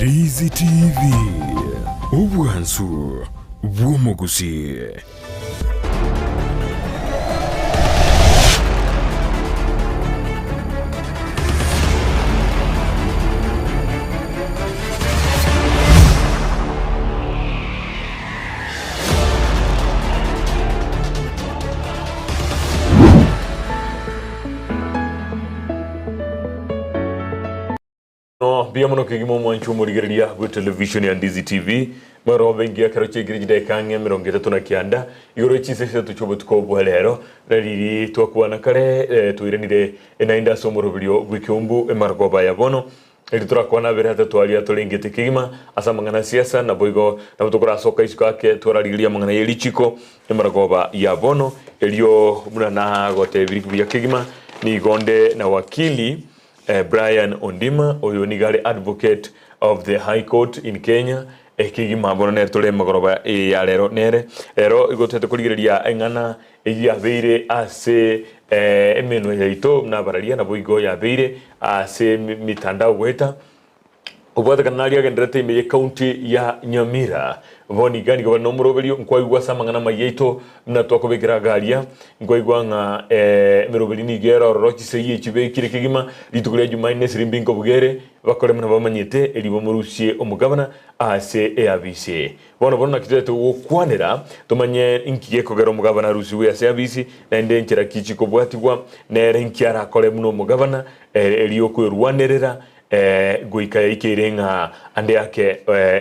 Ndizi TV, obwansu bw'omogusii. Mbuya mono kegima omwancho omorigereria bwe television ya Ndizi TV morobe engiya ekero chiaikire chidaeka ang'e 39 igoro ye chinsa isato chi'obotuko bwa rero na riri twakwana kare eh, twairanire naende ase omoroberio bw'ekeumbu emarogoba ya bono Erio torakwane abere atato aria torengete kegima ase amang'ana a siasa, naboigo nabo tokorasoka isiko ake twararigereria amang'ana ye richiko emaragoba ya bono. Erio buna nagotebirie buya kegima, nigo nde na wakili Brian Ondima, oyo nigo are advocate of the High Court in Kenya, ekegima bono nere tore emagoroba eye ya rero nere. Rero igo toete korigereria eng'ana Eyio yabeire ase emenwa yaito buna abararia, naboigo yabeire ase emetandao goeta kobwatekana naria agendererete ime y'ecounty ya Nyamira. Bono iga nigo bare nomoroberio nkwaigwa ase amang'ana amaya aito buna twakobekera iga aria, nkwaigwa ng'a emeroberio nigo ere ororo chisegi echi chibekire kegima rituko ria Jumanne esirimbi nkobuga ere bakore buna bamanyete erio bamorusie omogabana ase eabisi. Bono bono naki toete gokwanera, tomanye inki gekogera omogabana arusigwe ase abisi, naende enchera ki chikobwatigwa, nere inki arakore buna omogabana, erio okwerwanerera goika yaikeire ng'a ande ake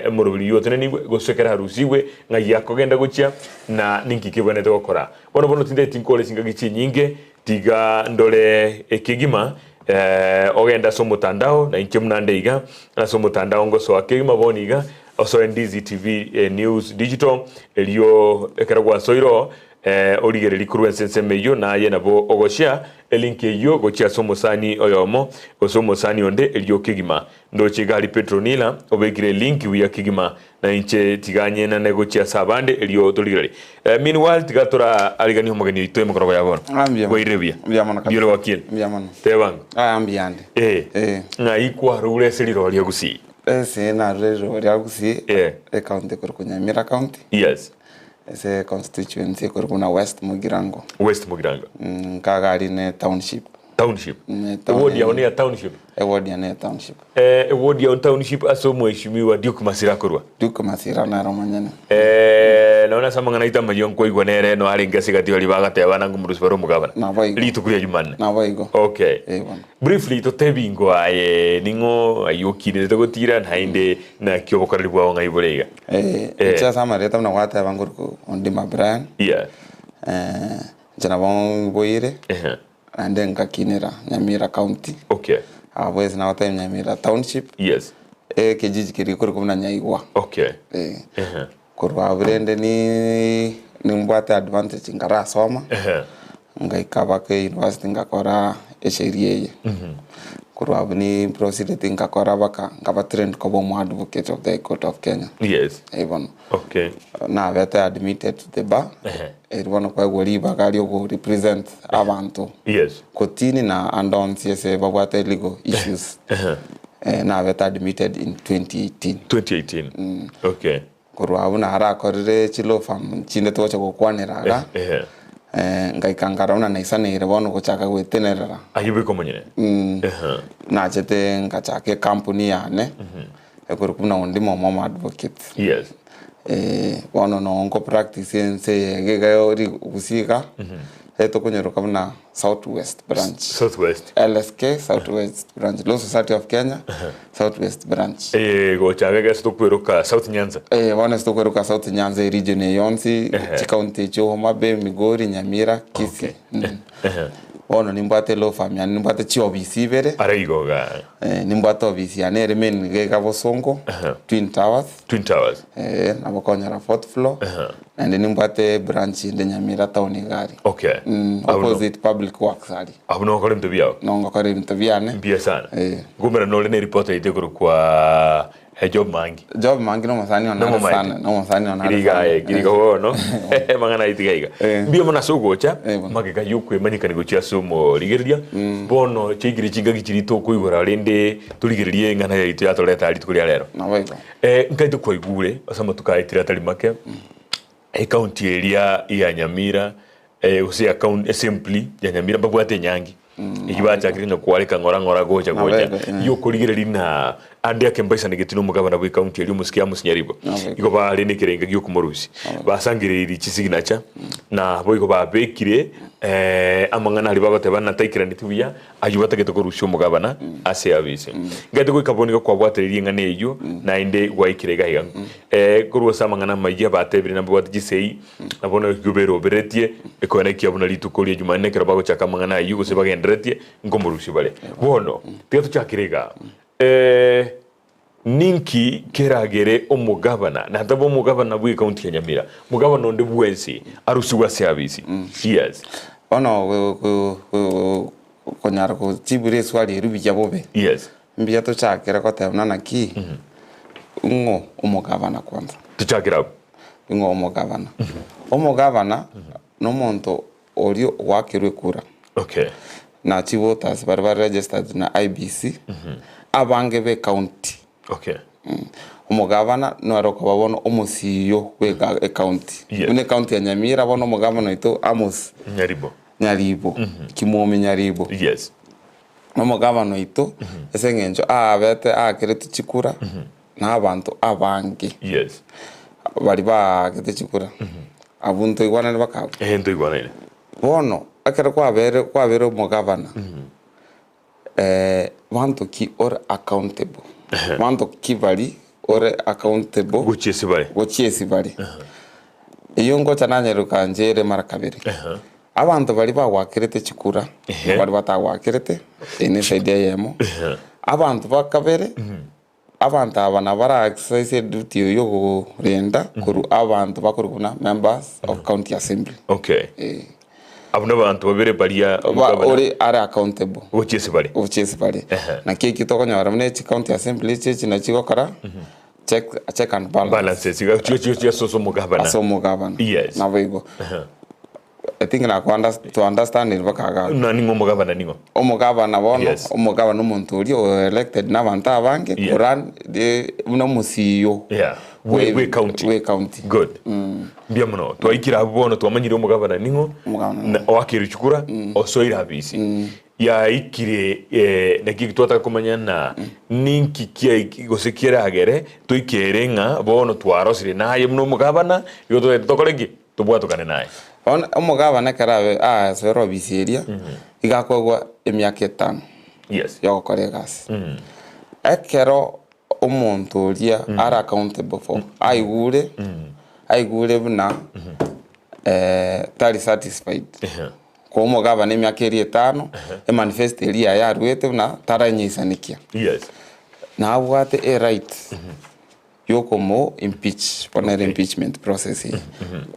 omoroberi oyio otenenigwe, gose ekero arusigwe ng'ai akogenda gochia, na ninki kebwenerete gokora. Bono bono tindeti nkore chingaki chinyinge, tiga ndore ekegima ogende ase omotandao, na inche buna nde iga ase omotandao ngosoa kegima bono iga, Osoe Ndizi TV News Digital, erio ekero gwasoire oo, origererie korwa ense ensemo eyio, na aye nabo ogoshare elink eyio gochia ase omosani oyomo gose omosani onde erio kegima. Ndoche iga aria Petronila obekire elink buya kegima, na inche tiga nyenane gochia ase abande erio torigererie. Meanwhile tiga toraariganie omogeni oito emekorogo ya bono. Ah, mbuya mono. Bwairire buya? Mbuya mono kabisa. Mbuya ore wakili? Mbuya mono. Tebango. Ah, mbuya nde. Eh. Eh. Ng'ai kwarure ase rirorio gusii? Ase narure riroba ria Gusii, Eh. ecounty ekorokwa Nyamira County, Yes. ase econstituency ekorokwa buna West Mugirango, West Mugirango. nkaga aria ne township. Township. Mm, etown Eward yao neya township. Eward yane ya township. Eh, eward yao township ase omweshimiwa Duke Masira akorwa. Duke Masira nere omonyene. Eh, nonya ase amang'ana aito amayio nkwaigwa nere no arenge ase egati baria bagateba nang'o omorusi bare omogabana. Naboigo. Rituko ria Jumanne. Naboigo. Okay. Eh, bono. Briefly totebi ingo aye ning'o ayio okinete gotira naende naki obokoreri bwao ng'ai bore iga? Eh, Eh. inche ase amareta buna gwateba nkorokwa Ondima Brian, Yeah. eh, inche nabo nboire, Ehe. naende ngakinera Nyamira County, Okay. abwo ase nagotebia Nyamira Township, Yes. ekejiji keria gekorokwa buna Nyaigwa. Okay. Eh, Ehe. korwa abwo rende ni nimbwate advantage nkarasoma. Ehe. Ngaika mpaka university ngakora esheria eye. Korwa abwo ni proceeded ngakora mpaka nkaba trained koba omo advocate of the high court of Kenya. Yes. Eeh bono. Okay. Nabete admitted to the bar, Ehe. eri bono kwaegwa ribaga ria ogo represent abanto Yes. kotini na ande onsi ase babwate legal issues. Ehe. Nabete admitted in 2018. 2018. Okay. Korwa abwo narakorire chilaw firm chinde togocha gokwanera iga, Ehe. ngaika nkarora buna naisaneire bono gochaka goetenerera. Ayio bweka omonyene. Ehe. Nachete ngachaka ecompany yane, ekorokwa buna Ondimo Omoma Advocate. Yes. Bono noo nko practice ense eye iga iga ori gusii iga, etokonyeroka buna South West Branch. South West. LSK South West Branch, Law Society of Kenya, South West Branch. Eye gocha iga ase tokweroka South Nyanza. Eh, bono ase tokweroka South Nyanza e region eye yonsi, Ehe. chicounty echio Homa Bay, Migori, Nyamira, Kisii. Okay. Mm. Ehe. Bono nimbwate law firm yane, nimbwate chiofisi ibere. Are igo iga. Eh, nimbwate ofisi yane ere main iga iga Bosongo, Ehe. Twin Towers. Twin Towers. Eh, nabo okonyora fourth floor. Ehe. Naende nimbwate ebranch ende Nyamira town iga aria. Okay. Mm, Abwo no- opposite public works aria. Abwo nokora ebinto biao? Nongokora ebinto biane. Mbuya sana. Eh. Nkoumera nore ne report yaito ekorokwa. Job Mangi. Job Mangi nomosani one are Nomomaete. sana, nomosani one are Kiriga sana. aye, kiriga bono. Mang'ana aye tiga iga. Eh. Mbuya mono ase ogocha, Eh, bono. magega y'okwemanyekania gochia ase omorigereria, bono chiaikire chingaki chiria tokoigora rende torigererie eng'ana yaito yatoreta rituko ria rero. Nabo igo. Eh, nkaete kwaigure ase amatuko aetire atari make, Ecounty eria ya Nyamira gose ya county assembly ya Nyamira mbabwate enyangi eyio bachakire konya kwareka ng'ora ng'ora gocha gocha yokorigereria ng'a ande ake mbaisanegeti na omogabana bwe county eria omosike Amos Nyaribo igo bare na ekerenga gia okomorusia basangereirie chisignature na boigo babekire amang'ana aria bagoteba ng'a taikeraneti buya Ayio batagete korusia omogabana ase abise. Ngaete goika bono iga kwabwatereria eng'ana eyio, naende gwaikire iga iga. Eh, korwa ase amang'ana amayia batebire nabwate chisei, na bono ekio beroberetie, ekoena ekiya buna rituko ria Jumanne ekero bagochaka amang'ana ayio gose bagenderetie, nkomorusia bare. Bono, tiga tochakere igaa. Eh, ninki keragere omogabana, na taba omogabana bw'ecounty ya Nyamira, mogabana onde bwensi arusigwe ase abisi? Yes. Bono konyara gochibura eswali eria buya bobe, Yes. mbuya tochakere goteba buna naki, ng'o omogabana kwanza? Tochakere abwo. Ng'o omogabana? Omogabana nomonto oria oakerwe ekura. Okay. Na chivoters baria bare registered na IEBC, abange be county. Okay. Omogavana nere okoba bono omosiyo bwe ecounty. Yes. Buna ecounty ya Nyamira bono omogavana oito Amos Nyaribo. Nyaribo, Kimwomi Nyaribo. Yes. Omogavana oito ase eng'encho aabete aakeretwe chikura na abanto abange. Yes. Baria baagete chikura, abwo ntoigwanane baka abwo. Eeh ntoigwanaine. Bono ekero kwabere kwabere omogavana, banto ki ore accountable? Banto ki baria ore accountable Gochia ase bare. gochia ase bare? Eyio ngocha nanyeruka nchere mara kabere. Abanto baria bagwakerete chikura, na baria batagwakerete, eye ne eside eyemo. Abanto ba kabere. Abanto aba nabo bara exercise eduty eye yokorenda korwa abanto bakorwa buna members of county assembly. Okay. Eh. Abwo nabanto babere baria Ba omogabana ore are accountable gochia ase bare. gochia ase bare. Ehe. Naki ekio tokonyora buna echi county assembly echi echi nachio chigokora check check and balance Balances iga chio chio chia ase omogabana. ase omogabana. Yes. Naboigo. I think na to understand mpaka iga. Na ning'o omogabana ning'o? Omogabana bono, Yes. omogabana omonto oria o elected na abanto abange Yeah. koran de buna omosiyo Yeah. Bwe- bwe county. bwe county. Good. Mbuya mono. Twaikire abwo bono twamanyire omogabana ning'o Omogabana na oakeirwe chikura osoire abisi. Yaikire eh, naki twataka komanya na ninki kiaiki gose keragere toikere ng'a bono twarosire naye buna omogabana igo totagete tokore ki? Tobwatokane naye. Bono omogabana ekero abe aasoire obisi eria, iga akoegwa emiaka etano Yes. yogokora egasi. Ekero omonto oria are accountable for, aigure, aigure buna tari satisfied, koa omogabana emiaka eria etano, emanifesto eria yaye aruete buna taranyeisanikia. Yes. Nabwate eright. yokomo impeach bono ere impeachment process eye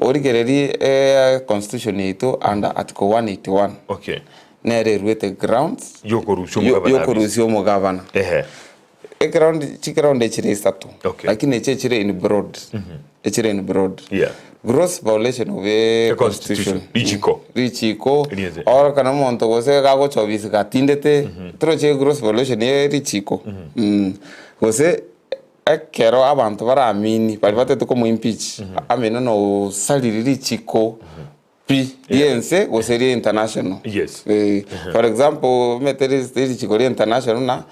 origererie eh, constitution yaito under article 181 Okay. nere eruete grounds Yokorusia yo- omogabana yokorusia omogabana Ehe. eground chiground echire isato Okay. lakini echi echire in broad echire in broad Yeah. gross violation of a The constitution. constitution Richiko. richiko Rieze. oro kana omonto gose gagocha obisi gatindete toroche gross violation ye richiko mm. gose Ekero abanto baramini baria batete komoimpeach, amino nosariri richiko pi ri'ense gose ria international. Yes. Eh, for example, omanyete ri- richiko ria international buna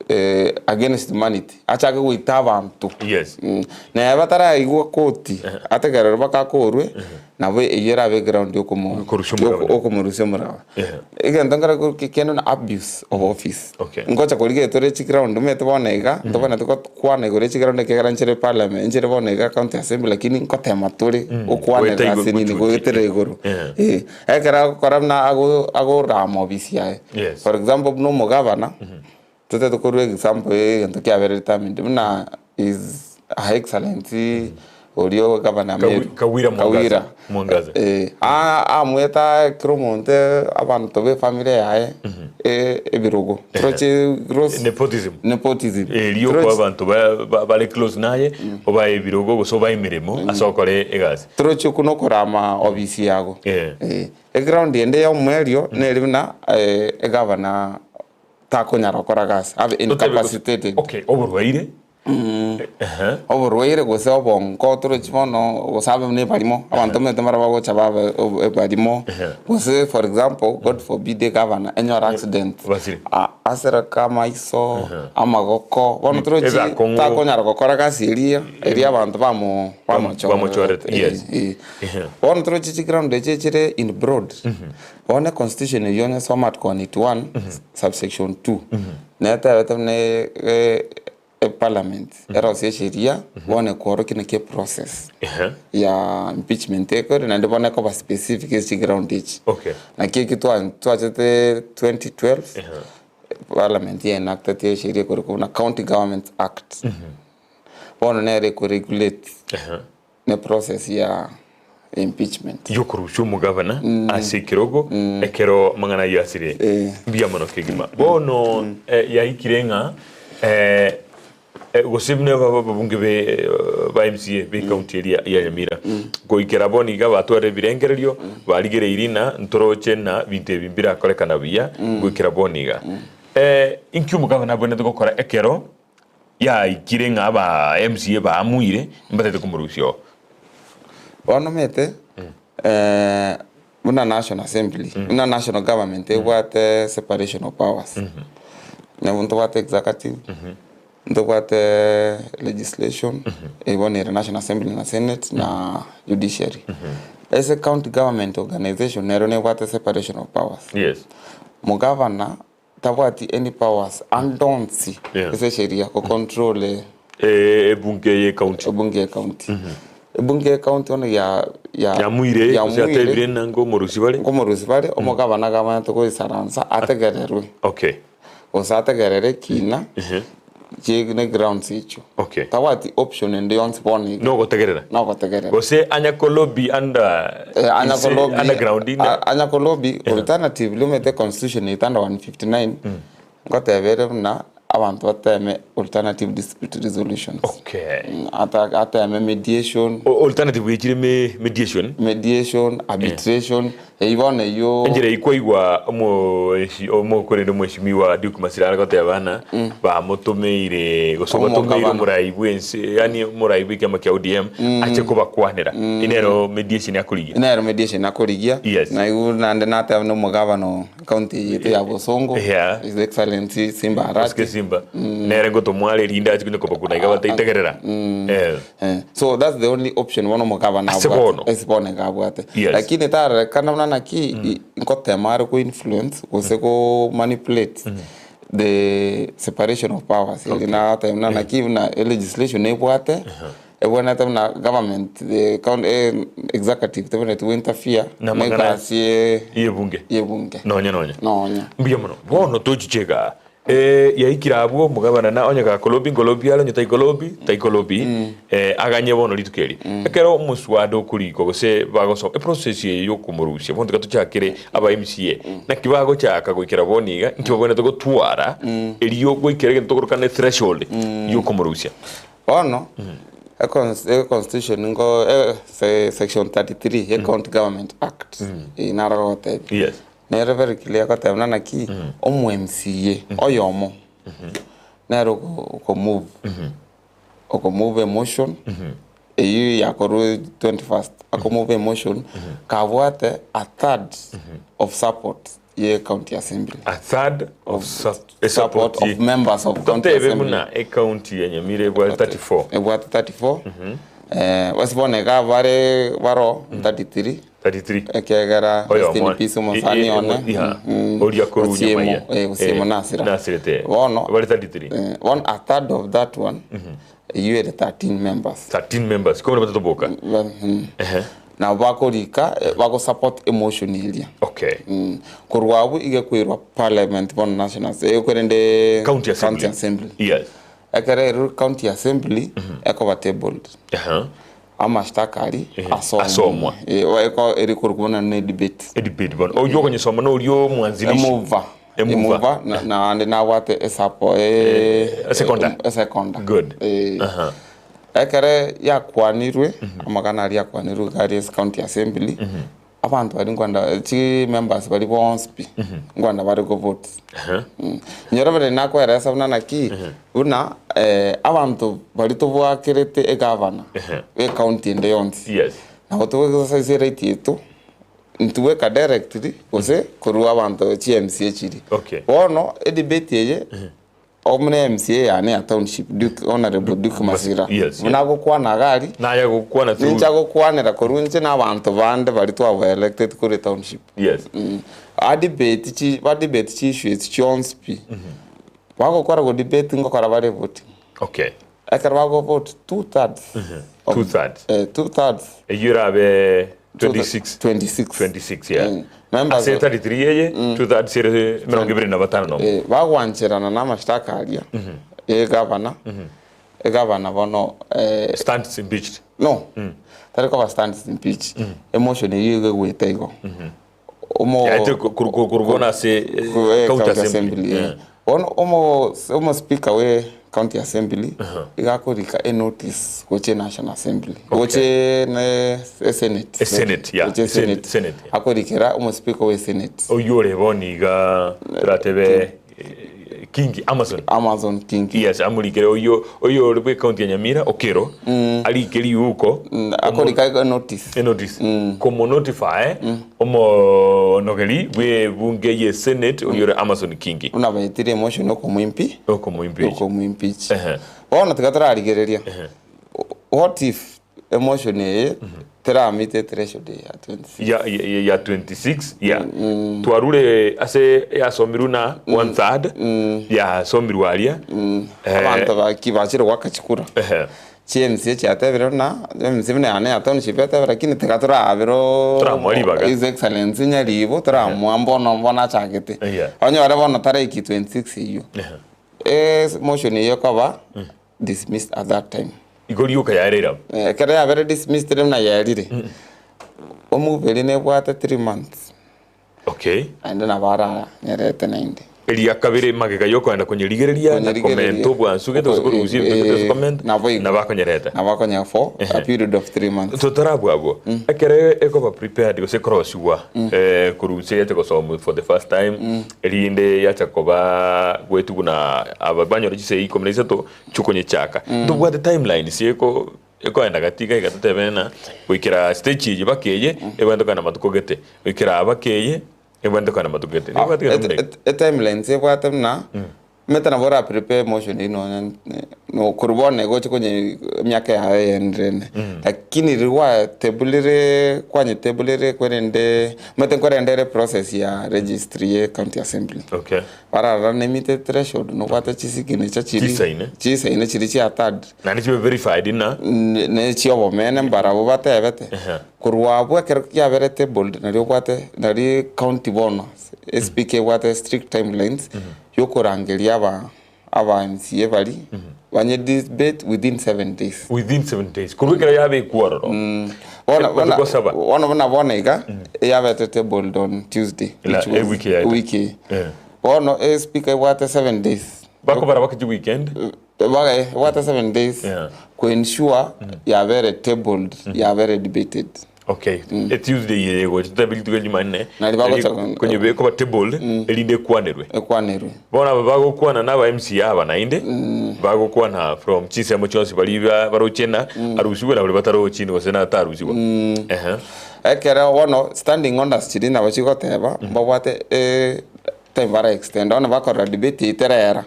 eh, against humanity, achake goita abanto. Yes. Mm. Neba bataraigwa koti, ategerere mpaka akorwe, nabo eyio erabe eground yokomo Korusia omoraba. yoko- okomorusia omoraba. Yeah. Egento nkere ko- ki- kende na abuse of office. Okay. Ngocha korigia tore chiground omanyete bono iga, ntobwenereti gokwana igoro ya chiground ekiagera nchere parliament, nchere bono iga county assembly lakini nkotema tore gokwanera Goeta igoro ase nini, gochuchi. goetera igoro. Yeah. Eh, ekero agokora buna ago agorama ofisi yaye. Yes. For example buna omogavana, totete korwa example ya egento kiabere determined buna his her excellency. Oria o gavana Meru. Kawira Mwangaza. Kawira. Mwangaza. Eh, amwete kera omonto abanto be efamiri yaye ebirogo. Toroche gross Nepotism. Nepotism. Erio Toroche- kwa abanto bare close naye obae ebirogo gose obae emeremo ase okore egasi. Toroche okwo nokorama obisi yago. Eh. Eh, eground ende ya omoerio neri buna egavana takonyara gokora gasi, abe Totebe gose- incapacitated. Okay, oborwaire. Oborwaire gose obongo torochi bono gose abe buna ebarimo, abanto omanyete mbare bagocha babe ebarimo, gose for example, God forbid egavana enyore accident, Basire. asereke amaiso, amagoko, bono torochi Ebe akong'u. takonyara gokora gasi eria, eria abanto bamo Bamochorete, bamochorete. yes. Bono torochi chiground echi chire in broad, bono econstitution eywo onyesoma article 181 subsection 2, netebete buna Eparliament erosie esheria bono ekworokia naki eprocess ya impeachment ekore naende bono ekoba specific ase chiground echi. Okay. Naki eki twachete 2012 parliament ya enactete esheria ekorokwa buna County Governments Act. Bono nere ekoregulate ne process ya impeachment. Yokorusia omogavana ase ekerogo ekero amang'ana ayio asire. Mbuya mono kegima. Bono yaikire ng'a gose buna ababunge be ba MCA be county eria ya Nyamira goikera bono iga batwarire ebirengererio barigereirie ng'a ntoroche ng'a binto ebi mbirakorekana buya goikera bono iga. Inki omogavana abwenerete gokora ekero Yaikire ng'a aba MCA baamuire mbatete komorusia oo. Bono omanyete buna National Assembly, buna national government ebwate separation of powers. Nabo ntobwate executive, ntobwate legislation, eywo bono ere National Assembly na Senate na judiciary. Ase county government organization nero nebwate separation of powers. Yes. Mogavana Tabwati any powers ande onsi Yeah. ase esheria go control Ebunge ye county. ebunge ye county. Ebunge ye county bono ya ya Yamuire gose yamuire, yatebire ng'a ngomorusia bare. ngomorusia bare, omogabana iga abwenerete goisaransa ategererwe. Okay. Gose ategerere ekina chie ne grounds echio. Okay. Tabwati option ende yonsi bono iga. Nogotegerera. Nogotegerera. Gose anya kolobby under Eh, anya inse- kolobby underground ime. anya kolobby alternatively omanyete constitution yaito under 159 ngoteba ere buna abanto bateme alternative dispute resolutions. Okay. Ateme mediation. Alternative goichire mediation. Mediation, arbitration, Eyio bono eyio. Enchera eyio kwaigwa omokorende omweshimiwa Duke Masira are goteba ng'a bamotomeire gose obatomeire Omogabana. omorai bw'ense yaani omorai bw'ekiama kia ODM ache kobakwanera. Eye nero mediation akorigia. Nero mediation akorigia. Yes. Naigure naende nateba na omogabana o county eye yaito ya Bosongo, Yeah. His Excellency Simba Osike Arati. Simba. Nere ngotomwa are erinde ache konya kobakuna iga bataitegerera. Eh. Eh, so that's the only option bono omogabana Ase abwate. bono. Ase bono iga abwate. Yes. Lakini tarorekana buna naki nkotema are ko influence gose ko manipulate the separation of powers. Eri nagoteba buna naki buna elegislation nebwate, ebwenerete buna government the county executive tebwenereti go interfere Na na amang'ana egasi ye Y'ebunge. y'ebunge. Nonya nonya. Nonya. Mbuya mono. Bono tochiche igaa. Eh, yaikire abwo omogabana na onye gakolobi nkolobi are onye taikolobi taikolobi eh, aganye bono rituko eri. Ekero omoswada okorikwa gose bagosoka eprocess eye yokomorusia bono tiga tochakere aba MCA naki bagochaka goikera bono iga inki babwenerete gotwara erio goikera egento tokoroka ne threshold yokomorusia. Bono, econs- econstitution nigo section 33 ye County Government Act, eye naro gogotebia. Yes. Nere very clear agoteba buna naki omo MCA oyomo nere okomove okomove emotion eywo yakorwa 21st akomove emotion kabwate a third of support ye county assembly. A third of support support of members of county Totebe assembly. buna ecounty ya Nyamira ebwate 34. Ebwate 34 Ase bono iga bare baro 33 33. ekiagera Oyomo. rest in peace omosani one Iha. Oria korwa Osiemo, Nyamaiya. Osiemo Eh, Nasira. Nasirete. Bono Bare 33. bono a third of that one eywo ere 13 members. 13 members. Kobuna batato boka. Ehe. Nabo bakorika bagosupport emotion eria. Okay. Korwa abwo iga ekoirwa parliament bono national korende County assembly. county assembly. Yes. Ekero erure county assembly ekoba tabled. Aha. Amashtaka aria Ehe, asomwe. asomwa. Eh, o- eko eri korokwa buna ne debate. Edebate bono. Oywo okonyesoma na oria omwanzilishi. Emover. Emover. Emover, na- naende nabwate esapo Eh, esekonda. esekonda. Good. Eh, Aha. Ekere yakwanirwe, amagana aria akwanirwe iga aria ase county assembly, Abanto baria nkwenda chi members baria bonsi pi, nkwenda bare go vote. Inyora buna nakoeresa buna naki, buna abanto baria tobwakerete egavana bwe ecounty ende yonsi, Yes. nabo togo exercise eright yaito, intwe directly gose korwa abanto chi MCA chiria. Okay. Bono edebate eye. Omuna MCA yane ya township Duke, Honourable Duke Masira, Yes, buna agokwana iga aria, Naye agokwana through. ninche agokwanera korwa inche na abanto bande baria twaba elected korwa etownship. Yes. Ba debate chi ba debate chi issue echi chionsi pi, bagokora go debate ngokora bare voting. Okay. Ekero bago vote two thirds of Two thirds. two thirds. Eyio erabe 26. 26. 26, yeah. Members Ase 33 eye, 2/3 ere 25 nomo. Bagwancherana na amashtaka aria ye gavana, egavana bono Stands impeached. No, tari koba stands impeached, emotion eyio igo egwete igo. Omo Yaete korwa bono ase county assembly. Bono omo omo speaker we county assembly iga akorika enotice gochia enational assembly gochia ne esenate Esenate, yeah. gochia esenate Senate, yeah. akorikera omo speaker we esenate. Oyio ore bono iga toratebe Kingi Amazon. Amazon Kingi. Yes, amorikere oyio oyio ore bwe ecounty ya Nyamira Okero arike riuko Akorika enotice. enotice komonotify omonogeri bwe ebunge ye senate oyio ore Amazon Kingi. Buna baetire emotion okomoimpi Okomoimpeach. okomoimpeach. Ehe. Bono tiga torarigereria what if Emotion eye teramite threshold ya 26. Ya, ya, ya 26 ya twarure ase yasomirwe na one third yasomirwe aria Eh, Abanto baki bachire goaka chikura. ehe. Chi MCA chiatebire buna MC buna yane ya township yatebire lakini tiga torabere Toramoa ribaga. His Excellency Nyaribo toramoa mbono mbono achagete. Yeah. Onyore bono taraiki 26 eyio. Emotion eyio ekoba dismissed at that time. Igo rioka yaere irabu. Ekero yabere dismissed rende buna yerire, omobere nebwate 3 months. Okay. Naende nabo aranyerete naende. Eria kabere magega yokoenda konyerigereria na Konyerigereria. komenta obwansu gete gose korusia ebinto gete gose komenta, Nabo igo. nabo akonyerete. Nabo akonyera for a period of 3 months. Totarabua abwo, ekero ekoba prepared gose ekorosigwa korusia yacha gosomwa for the first time, erinde yacha koba goetigwa na aba banyora chisegi ikomi na isato, chi'okonyechaka. Ntobwate timelines eko ekoenda gati iga iga totebe ng'a goikera stage eye mpaka eye, ebwenerete kogenda matuko gete, goikera aa mpaka eye, ebwenerete kogenda matuko gete. Nebwate gento buna ekio. Etimelines ebwate buna, omanyete nabo ora prepare emotion eywo nonya no korwa bono egocha konye emiaka yaye eyendire ene, lakini riria gwatebulire kwanyetebulire kwerende omanyete nkorende ere process ya registry ye county assembly. Okay. Bararora nemite threshold nobwate chisignature chiria Chisaine. chisaine chiria chia third Naende chibe verified ng'a ne chiobomene mbarabwo batebete. Ehe. Korwa abwo ekero kiabere tabled nario obwate nari county bono speaker ebwate strict timelines yokorangeria aba aba MCA baria banye debate within 7 days. Within 7 days. Korwa ekero yabekwa ororo. Bono Matuko bono saba. bono buna bono iga eyabete tabled on Tuesday La- which was ewiki yaeta. ewiki eye. Eh. Bono espeaker ebwate 7 days Bakobara baka weekend. Baga ebwate 7 days Yeah. koensure yabere tabled yabere debated. Okay. E Tuesday eye egocha totabe rituko ria Jumanne. Nari bagocha- Konye ekoba tabled erinde ekwanerwe. Ekwanerwe. Bono aba bagokwana na aba MCA aba naende, bagokwana from chinsemo chionsi baria ba- baroche na arusigwe na baria batarochi gose na atarusigwe. Ehe. Ekero bono standing orders chiria nabo chigoteba, mbabwate time bara extend, bono bakorora debate eywo terera,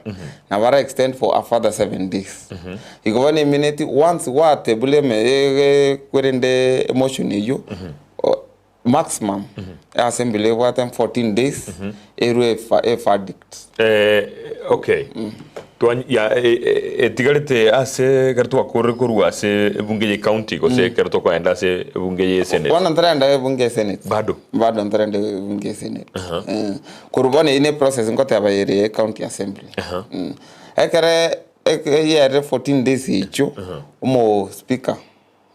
na bara extend for a further 7 days. Igo bono emineti once gwatebula eme kwerende emotion eywo, o- Maximum assembly ebwate 14 days erwe e verdict. Eh, okay. Twa- ya, e- e- etigarete ase ekero twakorire korwa ase ebunge ye county gose ekero tokoenda ase ebunge ye senate. Bono ntarenda ebunge ye senate. Bado. Bado ntarenda ebunge ye senate. Eh, korwa bono eyio ne process ngoteba ere ye county assembly. Ekere eke yerire 14 days echio, omo speaker.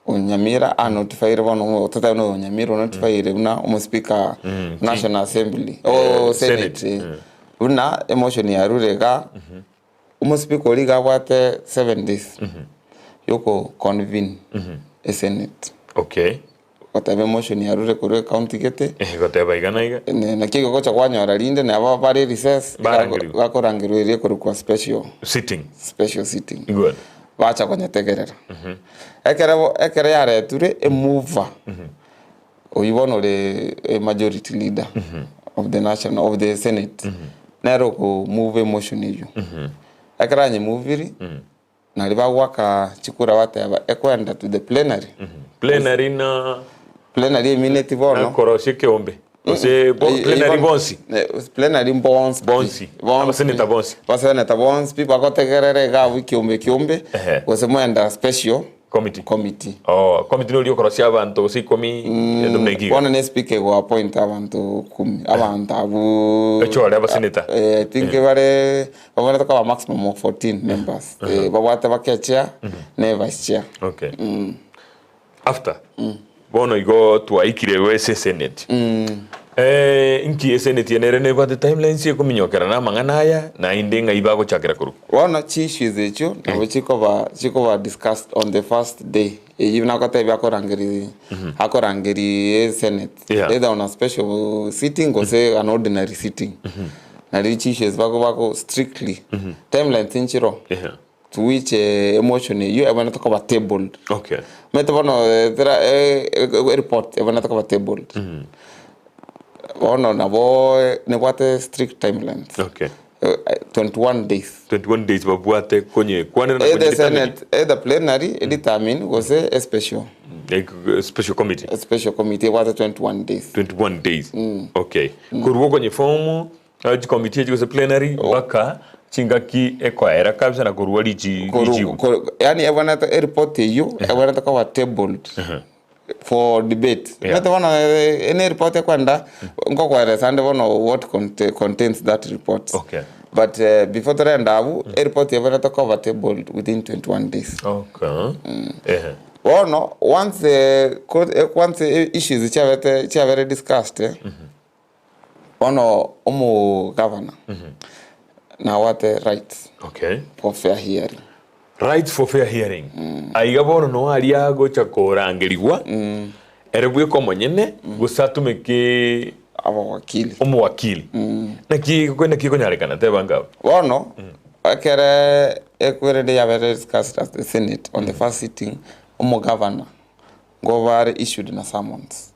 O Nyamira a notifyire bono totebe na oyo Nyamira o notifyire buna omo speaker National Assembly o Senate, Senate buna emotion yarure igaa, omo speaker oria iga abwate 7 days yoko convene esenate. Goteba emotion yarure korwa ecounty gete. Goteba iga na iga. Naki egocha kwanyora rinde nabo bare recess, Barangerigwa. bakorangerwa eria ekorokwa special Sitting. Special sitting. Good. Bacha konyetegerera. Ekero ekero yareture emover, oywo bono ore majority leader of the national of the senate, nere oko move emotion eywo. Ekero anyemoviri, Nario bagoaka chikura bateba ekwenda to the plenary. Plenary na Plenary emineti bono. Korosia ekeombe gose plenary bonsi. Plenary bonsi pi. Bonsi. Abaseneta bonsi. Abaseneta bonsi pi bagotegerera iga abwo ekiombe ekiombe gose mwenda special Committee. committee. Oh, committee noria okorosia abanto gose ikomi egento buna eki iga. Bono ne speaker ego appoint abanto kumi abanto abwo Echore abaseneta. I think bare Babwenerete koba maximum of 14 members. Eh, babwate bake chair ne vice chair. Okay. After bono igo twaikire igo ase esenate. Eh, inki esenate eye nere nebwate timelines ekominyokerana amang'ana aya naende ng'ai bagochakera korwa? Bono chi issues echio nabo chikoba chikoba discussed on the first day eyio nagotebia akorangeri akorangeri esenate either on a special sitting gose an ordinary sitting. Nario chissues bako bako strictly timelines nchiro to which emotion eyio ebwenerete koba tabled. Omanyete bono tera ereport ebwenerete koba tabled. Bono nabo nebwate strict timelines. 21 days. 21 days babwate konyekwanera na Either konyedetermine. senate, either plenary edetermine gose especial. Special committee. Special committee ebwate 21 days. 21 days. Okay. Korwa okonye form chicommittee echi gose plenary mpaka chingaki ekoera kabisa na korwa richi richibu. Yaani ebwenerete ereport eywo ebwenerete koba tabled for debate. Omanyete bono ene ereport ekwenda nkokoeresa ande bono what contains that report. But before torende abwo ereport ebwenerete koba tabled within 21 days. Bono once once issues chiabete chiabere discussed bono omogavana nabwate rights for fair hearing. Rights for fair hearing. Aiga bono noo aria agocha korangerigwa ere bweka omonyene gose atumeke Abawakili. Omowakili. Naki naki ekonyarekana teba ngabo. Bono ekere ekwerende yabere discussed at the senate on the first sitting omogavana ngoba are issued na summons.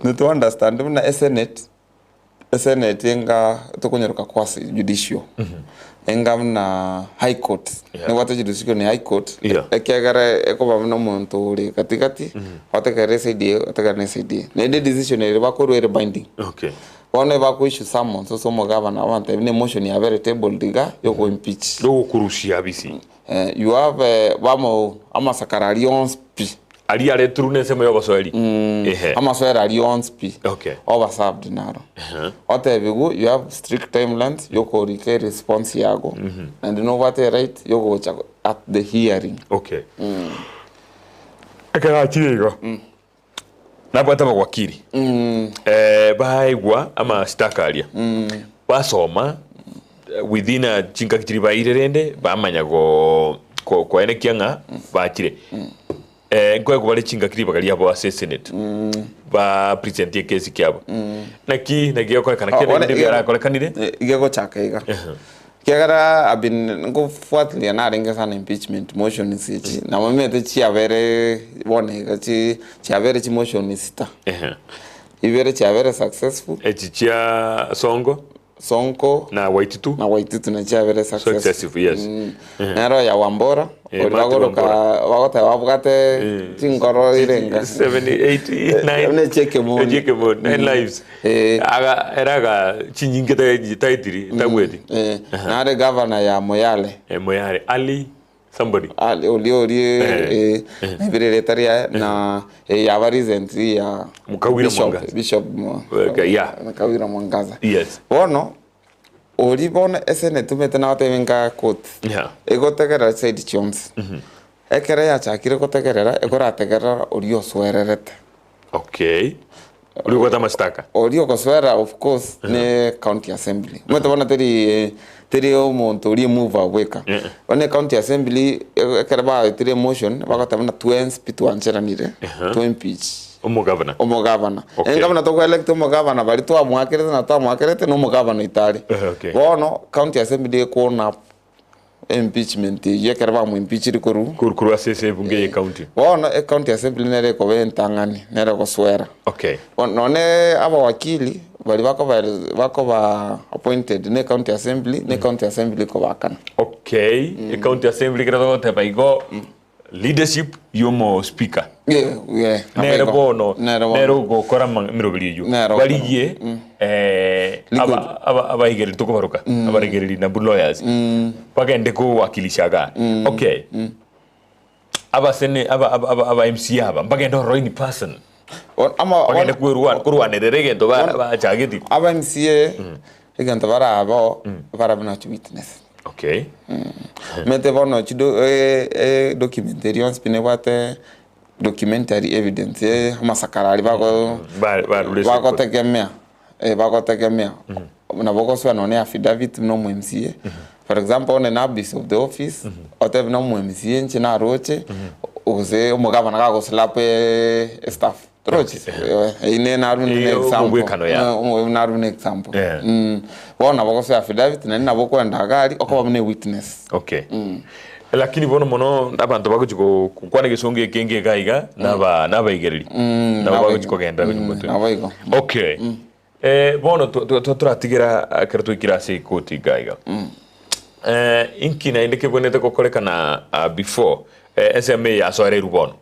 Nito understand buna esenate Eseneti enga tokonyeroka kwase judicial enga buna high court nebwate jurisdiction ya high court ekiagera ekoba buna omonto ore katikati otegerere eside eye otegerere na eside eye naende decision ere bakorwa ere binding bono ebako issue summons ase omogavana abanto buna emotion yabere tabled iga yoko impeach Yogokorusia abisi. You have bamo amasakara aria onsi pi. Aria aretirwe nensemo y'obosoeri. Ehe. Amasoero aria onsi pi. Oba served naro. Otebigwe you have strict timelines yokorika eresponse yago naende nobwate eright yogocha at the hearing. Okay. Ekero achire igo, nabwate abawakili baigwa amashtaka aria, basoma within a chingaki chiria baeire rende bamanya go koenekia ng'a bachire. Nkoegwa bare chingaki ribaga riabo ase esenate ba present ekesi kiabo. Naki naki gekorekana Ah, kende bono binde iga- biarakorekanire? Igegochaka iga. Ekiagera I've been nkofuatilia narenge sana impeachment motions echi, nabo nimanyete chiabere bono iga chi chiabere chimotion sita. Ibere chiabere successful. Echi chia Sonko. Sonko na Waititu. Na Waititu na chiabere successful. Successful, yes. Nero ya Wambora, Eh, oria Martin bagoroka Wambora. bagoteba babwate chingoro irenga. 7, 8, 9. Buna echia ekemoni. Echia ekemoni, 9 lives. Aga, ere aga chinyinge taetiri, tagweti. Nare governor ya Moyale. Moyale, Ali somebody. Ali oria oria naibire erieta riaye na yaba recently ya Mukawira Bishop Mwangaza. Bishop Okay, yeah. Mukawira Mwangaza. Yes. Bono oria bono ase netumete nagotebia nka court Yeah. egotegerera side chionsi. Ekero yachakire gotegerera, ekorategerera oria osoererete. Okay. Oria obwate amashtaka. Oria ogosoera of course ne county assembly. Omanyete bono teri teri omonto oria emover bweka. Bono ecounty assembly ekero baetire emotion bagoteba buna twensi pi twancheranire to impeach Omogavana. omogavana. Okay. Enga buna toko elect omogavana baria twamoakerete na twamoakerete na omogavana oito are. Okay. Bono county assembly ekoon up Impeachment eyio ekero bamoimpeachire korwa. Korwa korwa ase ase ebunge ye county. Bono ecounty assembly nere ekoba entang'ani, nere egoswera. Okay. Bono nonye abawakili baria bakoba bakoba appointed ne county assembly, ne county assembly ekobakana. Okay, ecounty assembly ekero togoteba igo, leadership yomo speaker. Yeah, yeah, nabo Nere igo. bono, Nere bono. nere ogokora amang'a emeroberi eyio. Nere ogokora. Barigie eh, Liquid. aba- aba- abaigereri tokobaroka, abaregereri nabwo lawyers, bagende kowakilisha igaa. Okay. Abasene aba aba aba aba MCA aba mbagende ororo in person. Bono ama Bagende bono kwerwa korwanerera egento ba bachageti. aba MCA egento barabe oo, barabe nachi witness. Okay. Omanyete bono chido eh, eh, document eria yonsi pi nebwate documentary evidence eh, amasakara aria bago Ba- barure ase bagotegemea eh, bagotegemea nabo ogosoa nonye affidavit buna omo MCA for example onye na abuse of the office otebe buna omo MCA inche naroche gose omogabana gagoslap estaff Torochi? Eyio ne naru ne Eyo example. omogwekano ya. Eh, omo- naru ne example. Eh. Bono nabo ogosoa affidavit naende nabo okoenda iga aria okoba buna ewitness. Okay. Lakini bono mono abanto bagochi go- gokwana egesongo ekenge iga iga naba nabaigereri. Nabo bagochi kogenda gochi motwe. Nabo igo. Okay. Eh, bono to- to- to- toratigera ekero twaikire ase ekoti iga iga. Eh, inki naende kebwenerete gokorekana ah, before eh, ensemo eye yasoereirwe bono?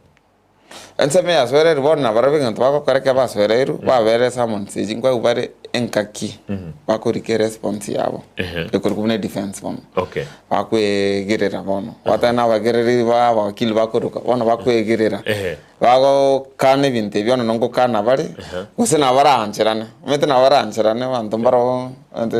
Ensemo yasoereirwe bono nabarabwo egento bagokora ekero basoereirwe, babere summons echi nkoegwa bare engaki bakorika eresponse yabo, ekorokwa buna edefense bono. Okay. Bakoegerera bono, batari na abagereri ba abawakili bakoroka, bono bakoegerera, bagokana ebinto ebio bono ngokana bare, gose nabo baraancherane, omanyete nabo baraancherane abanto mbaro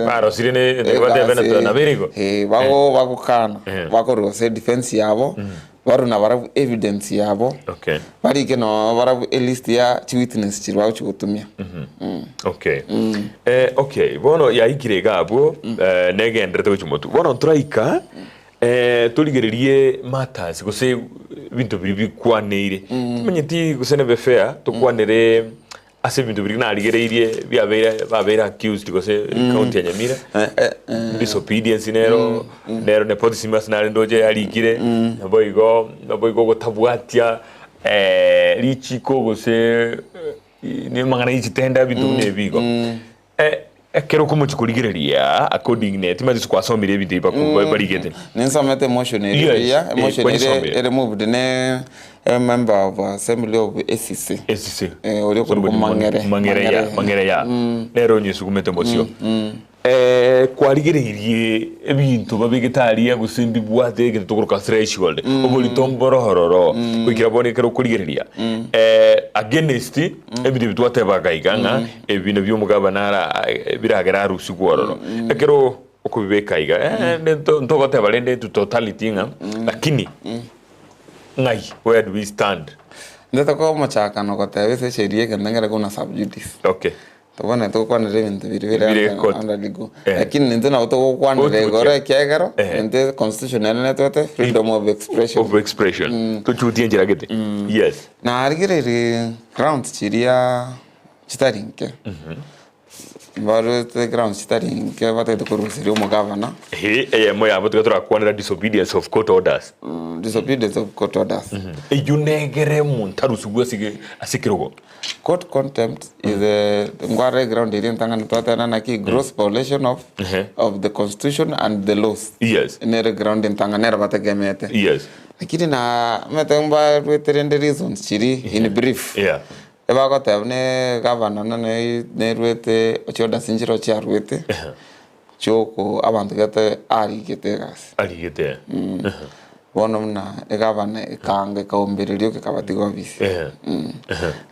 Barosirie ne batebe na nabere igo. Bago bagokana, bakorwa gose edefense yabo. Barwe nabarabwo evidence yabo, Okay. barike noo barabwo elist ya chiwitness chiria bagochia gotumia. Okay. Eh, okay, bono yaikire iga abwo eh, negenderete gochia motwe. Bono ntoraika eh, torigererie matters gose ebinto biria bikwaneire. Timanyeti gose nebe fair tokwanere Ase ebinto biria narigereirie biabeire babeire accused gose county ya Nyamira disobedience nero nero nepotism ase nare ndoche yarikire naboigo naboigo ogotabwatia richiko gose amang'ana ye chitenda ebinto buna ebi igo. Ekero okomochia korigereria according ne timanyeti gose kwasomire ebinto ebi baku barigete. Ninsomete emotion eria Yes, buya, eh, emotion ere kwanyesomire. ere moved ne a member of assembly of ACC. ACC. Eh, oria okorokwa Somebody Mang'ere. Mang'ere ya, Mang'ere ya. Nere onyesukumete mosio. Eh, kwarigereirie ebinto babegete aria gose mbibwate egento tokoroka threshold, oborito mboro ororo, goikera bono ekero okorigereria eh, against ebinto ebi twatebaga iga ng'a ebi nabio omogabana ara biragere arusigwe ororo. Ekero okobibeka iga eh, nto ntogoteba rende to totality ng'a lakini ng'ai where do we stand? Intwe tokomochaka goteba ase esheria egento nkere buna sub judice. Okay. Tobwenerete gokwanera ebinto biria bire Bire under court. under legal. Eh. Lakini intwe nabo togokwanera Otuche. igoro ekiagera, Eh. intwe constitution ere netwete freedom of expression. Of expression. Tochutie enchera gete. Yes. Narigereiri grounds chiria chitari nke, mbarwete grounds chitari nke batagete koruseria omogavana. Ehe, eyemo yabo tiga torakwanera disobedience of court orders. Disobedience of court orders. Eyio negere omonto arusigwe ase ege- ase ekerogo. Court contempt is a ngware ground eria entang'ani twateba naki gross violation of Ehe. of the constitution and the laws. Yes. Nere ground entang'ani ere bategemete. Yes. Lakini na omanyete mbarwete rende reasons chiria in brief. Yeah. Ebagoteba ne gavana nane nerwete chiorders nchire chiarwete chioko abanto gete arigete egasi. Arigete. Bono buna egavana ekaanga ekaombereria ekabatiga ofisi. Ehe.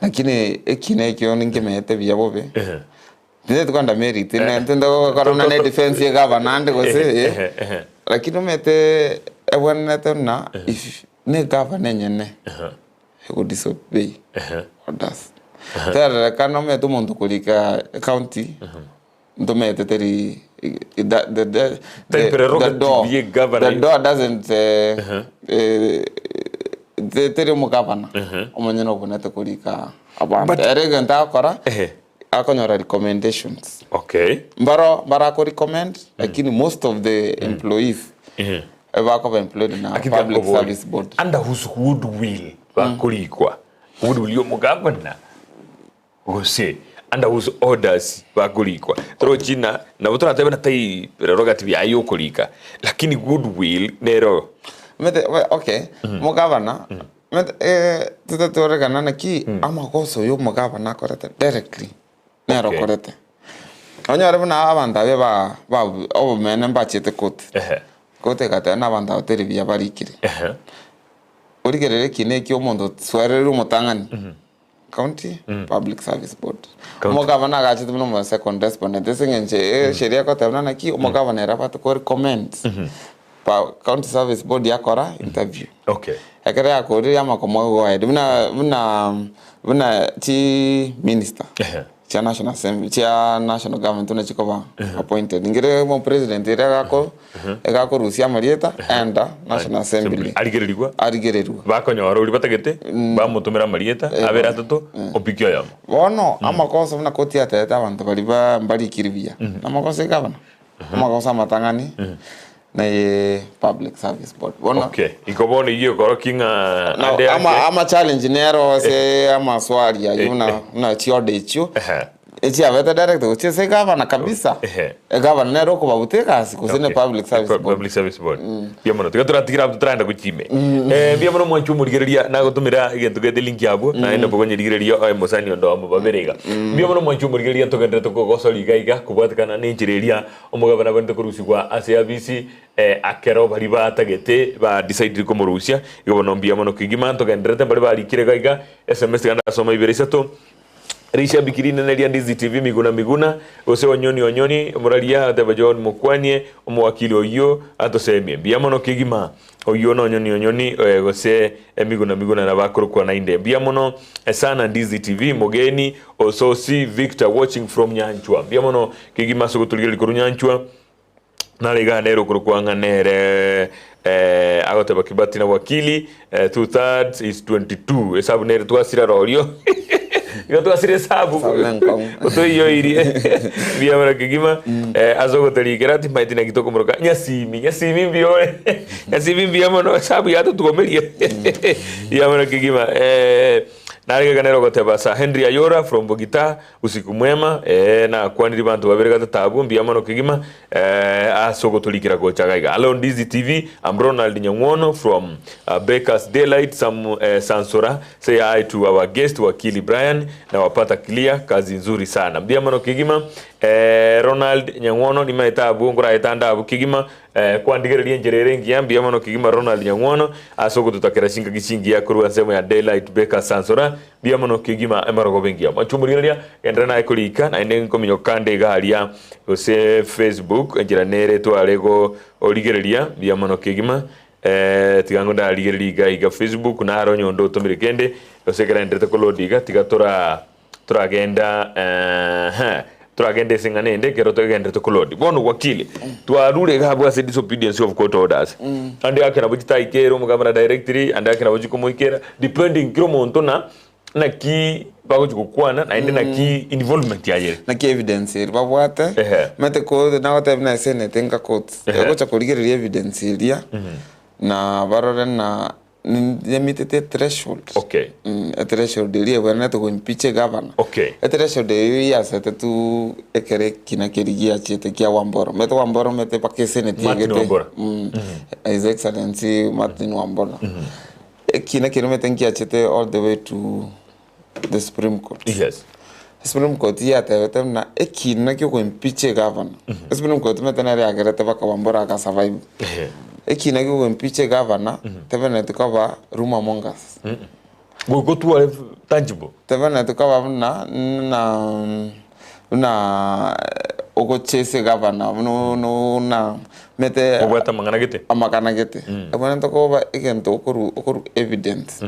Lakini ekina ekio ninkemanyete buya bobe. Ehe. Tintagete kogenda merit, tintagete gokora buna ne defense ya egavana ande gose eh. Ehe, ehe. Lakini omanyete ebwenerete buna if. Na egavana enyene ego disobey orders. Terorekana omanyete omonto okorika ecounty ntomanyete teri the the the Tari the prerogative door ye gavana the door doesn't teri omogavana omonyene obonete korika abanto. But- Ere egento agokora Ehe. akonyora recommendations. Okay. Mbaro mbarakorecommend lakini most of the employees Ebakoba employed na Lakini Public akobori, Service Board. Under whose goodwill bakorikwa? Goodwill ya omogavana gose under whose orders bakorikwa? Torochi na nabo toratebe na tai prerogative yaye ya okorika lakini goodwill nero. Omanyete we okay, omogavana omanyete totatoregana naki amagoso ya omogavana akorete directly. Nere Okay. okorete. Onyore buna abanto abwo ba ba obomene mbachete koti. Ehe. Koti egateba na abanto aba teri buya barikire. Ehe. Origerere ekina ekio omonto oswererire omotang'ani, County Public Service Board. County. Omogavana agachete buna omo second respondent ase eng'encho esheria egoteba buna naki, omogavana ere abwate ko recommend pa County Service Board yakora interview. Okay. Ekero yakorire yamakomoa go ahead buna buna buna chi minister Ehe. chia national assembly chia national government buna chikoba appointed. Nkere omo president ere agako egakorusia amarieta enda national assembly Arigererigwa. arigererigwa. Bakonyora oria batagete, bamotomera amarieta, abere atato, opiki oyomo. Bono amakoso buna koti yatebete abanto baria ba mbarikiri buya, namakoso egavana, amakoso amatang'ani. Naye Public Service Board. Bono Okay. Iko bono eyio ekorokia ng'a na ande ama, ake. ama challenge nero ase amaswali ayio Eh, buna eh. buna chiorder echio Ehe. echiabete direct gochia ase egavana kabisa. Ehe. Egavana nere okobabuta egasi gose ne Okay. Public Service Pu- Board. Public Service Board. Mbuya mono. Tiga toratigira abwo toraenda gochia ime. Eh, mbuya mono mwanche omorigereria nagotomera egento gete link abwo naende nabo okonyerigereria oye mosani onde omo babere iga. Mbuya mono mwanche omorigereria ntogenderete kogosoria iga iga kobwatekana na enchera eria Omogabana abwenerete korusigwa ase afisi akero baria batagete ba decidire komorusia. Igo bono mbuya mono kegima ntogendererete mbare barikire iga iga sms tiga ndasoma ibere isato. Rishabiki rinene ria Ndizi TV Miguna Miguna gose Onyoni Onyoni omoraria agateba John mokwanie omowakili oyio atosemie. Mbuya mono kegima oyio nonyoni Onyoni gose Miguna Miguna nabo akorokwa nainde. Mbuya mono sana Ndizi TV mogeni Ososi Victor watching from Nyanchwa. Mbuya mono Kegima ase ogotorigereria korwa nyanchwa, nare iga nere okorokwa ng'a nere eh, agoteba Kibati na wakili eh, two thirds is 22 esabu nere twasira rorio iga twasira esabu Esabu nenkong'u. otoiyoirie mbuya mono kegima eh, ase ogotorikera timaeti naki tokomoroka nyasimi nyasimi mbuya ore nyasimi mbuya mono esabu yatotuomerie mbuya mono kegima eh, nare iga nere ogoteba Sir Henry Ayora from Bogita Usiku mwema, ee, nakwanirie banto babere gatato abwo, mbuya mono kegima, ee, ase ogotorikera gocha iga iga. Hello Ndizi TV, I'm Ronald Nyang'wono from uh, Bakers Daylight Sam, eh, Sansora. Say hi to our guest Wakili Brian na wapata clear, kazi nzuri sana. Mbuya mono kegima, eh, Ronald Nyang'wono nimaete abwo nkoraetande abwo kegima, eh, kwandigereria enchera ere engiya, mbuya mono kegima Ronald Nyang'wono ase ogototakera chingaki chingiya korwa ensemo ya Daylight Bakers Sansora. Mbuya mono kegima emarogoba engiya. Mwanche omorigereria, genderera naye korika, naende nkominyoka kande iga aria gose Facebook, enchera nere tware go origereria, mbuya mono kegima. Eh, tiga ngo ndarigereria iga iga Facebook, naro onye onde otomire kende, gose ekero aenderete koload iga, tiga tora toragenda eeh toragenda ase eng'ana ende ekero togenderete koload. Bono wakili, twarure iga abwo ase disobedience of court orders, ande ake nabo chitaikere omogabana directly, ande ake nabo chikomoikera, Depending kera omonto na naki bagochi gokwana naende naki involvement yaye ere. Naki evidence eria babwate, Ehe. omanyete ko nagotebia buna esenate enka court, Ehe. egocha korigereria evidence eria, na barore na nyemitete ethreshold. Okay. Ethreshold eria ebwenerete go impeach egavana. Okay. Ethreshold eyio yasete tu ekero ekina keria giachete kia Wambora. Omanyete Wambora omanyete mpaka esenate Martin egete Wambora. His Excellency Martin Wambora. Ekina keromete nkiachete all the way to the Supreme Court. Yes. Supreme Court yatebete buna ekina kiogoimpeach egavana. Supreme Court omanyete nere yagerete mpaka Wambora aga survive. Ehe. Ekina kiogoimpeach egavana tebenereti koba rumour mongers. Goika otware tangible. Tebenereti koba buna buna buna. ogochase egavana buna buna omanyete Obwate amang'ana gete. amang'ana gete, ebwenerete koba egento okoru okoru evidence.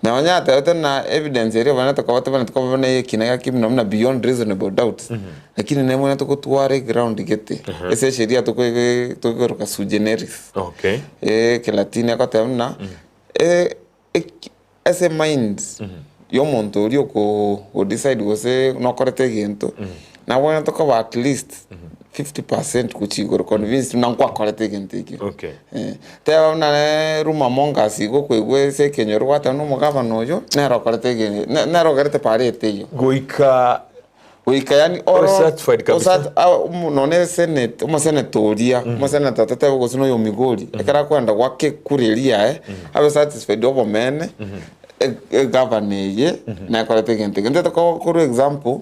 Na onye atebete na evidence eria obwenerete koba tobwenereti koba buna ekina gaki buna buna beyond reasonable doubt, lakini nebwenerete gotwara eground gete, ase esheria tokoe tokoroka sui generis. Okay. Ekelatini egoteba buna eki ase emind ya omonto oria oko decide gose nokorete egento, nabwenerete koba at least 50% gochia igoro convinced buna nkwakorete egento ekio. Okay. Teba buna ne rumour among us igo okoigwa ase ekenyoro gwateba buna omogabana oyo nere okorete ege nere ogerete parade eyio. Goika Goika yaani Ore oro satisfied kabisa. osat a omo nonye esenate omoseneta oria, omoseneta totebe gose noyo Migori, ekero akoenda goaka ekura eria yaye, abe satisfied obomene, e- egavana eye nekorete egento eke. Ntete ko korwa example,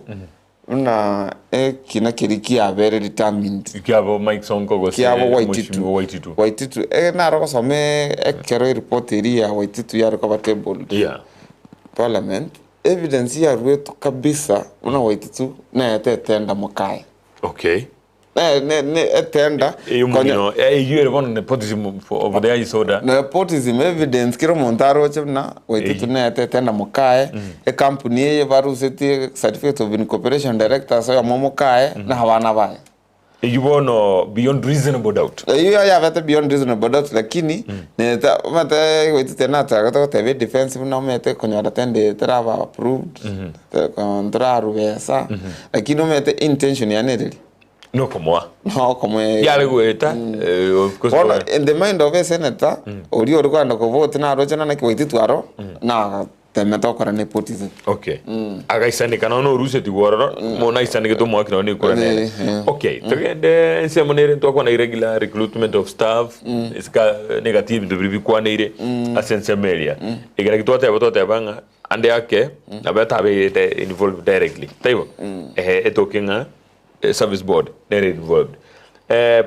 buna ekina keria kiabere determined. Kiabo Mike Sonko gose Kiabo Waititu. Mheshimiwa Waititu. Waititu, ege naro gosoma ekero eripoti eria ya Waititu yare koba tabled. Yeah. Parliament, Evidence yaruetwe kabisa buna Waititu neyete etenda mokaye. Okay. Ne, ne, ne etenda Eyo konya mong'ina eyio ere bono nepotism of the highest order. nepotism evidence kera omonto aroche buna Waititu Eyio. neyete etenda mokaye, ecompany eye barusetie certificate of incorporation directors oyomo mokaye na abana baye. Eyio bono beyond reasonable doubt. Eyio yabete beyond reasonable doubt lakini neta omanyete goetete nachagete goteba edefense buna omanyete konyora tende teraba approved ntorarwa besa lakini omanyete intention yane ereri Nokomoa. nokomoa Yare goeta of course Bono in the mind of a senator oria ore kogenda kovote naroche naki goetete aro na Temete gokora nepotism. Okay. Agaisaneka nonya orusetigwe ororo, mono aisanegete omwaki nonya nekura nere. Eh, eh. Okay, togende ensemo nere ntwakwana irregular recruitment of staff, esika negati ebinto biria bikwaneire ase ensemo eria. Eke naki twateba twateba ng'a ande ake nabo etabeete involved directly, taibo? Ehe etoke ng'a service board nere involved.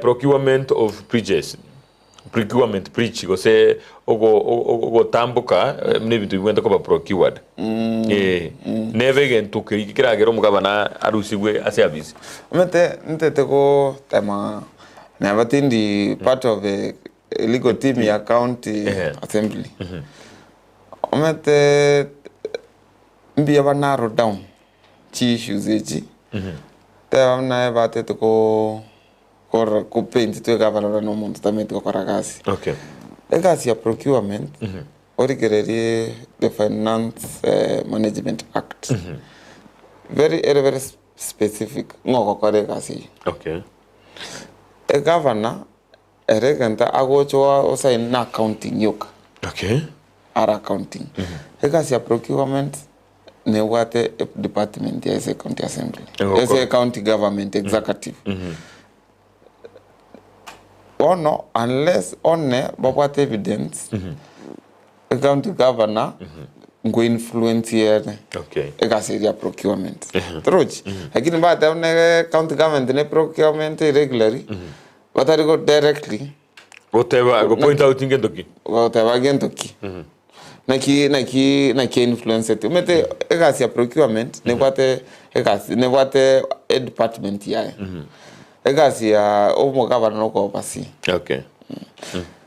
Procurement of bridges. Procurement breach gose ogo- ogo- ogotamboka eh, buna ebinto bibwenerete koba procured. Eh, nebe egento keria keragere omogabana arusigwe ase abisi. Omanyete ntete gotema neba tindi part of a legal team ya county Ehe. assembly. Omanyete mbuya ba narrow down chi issues echi, teba buna ebatete ko. Korora kopaint twekabarora na omonto otamanyeti gokora gasi. Okay. Egasi ya procurement, origererie the finance management act, very ere very specific ng'a ogokora egasi eyio. Okay. Egavana ere egento agocha osign na accounting yoka. Okay. Are accounting. Egasi ya procurement nebwate department ya ase county assembly Egokora. ase county government executive bono unless one babwate evidence ecounty governor nkoinfluence ere Okay. egasi eria ya procurement torochi lakini mbateba buna ege county government ne procurement irregularly batari go directly Goteba go point out ngento ki? Goteba gento ki? Naki naki naki influencete. Omanyete egasi ya procurement nebwate egasi nebwate edepartment yaye. Egasi ya omogabana na okobasia. Okay.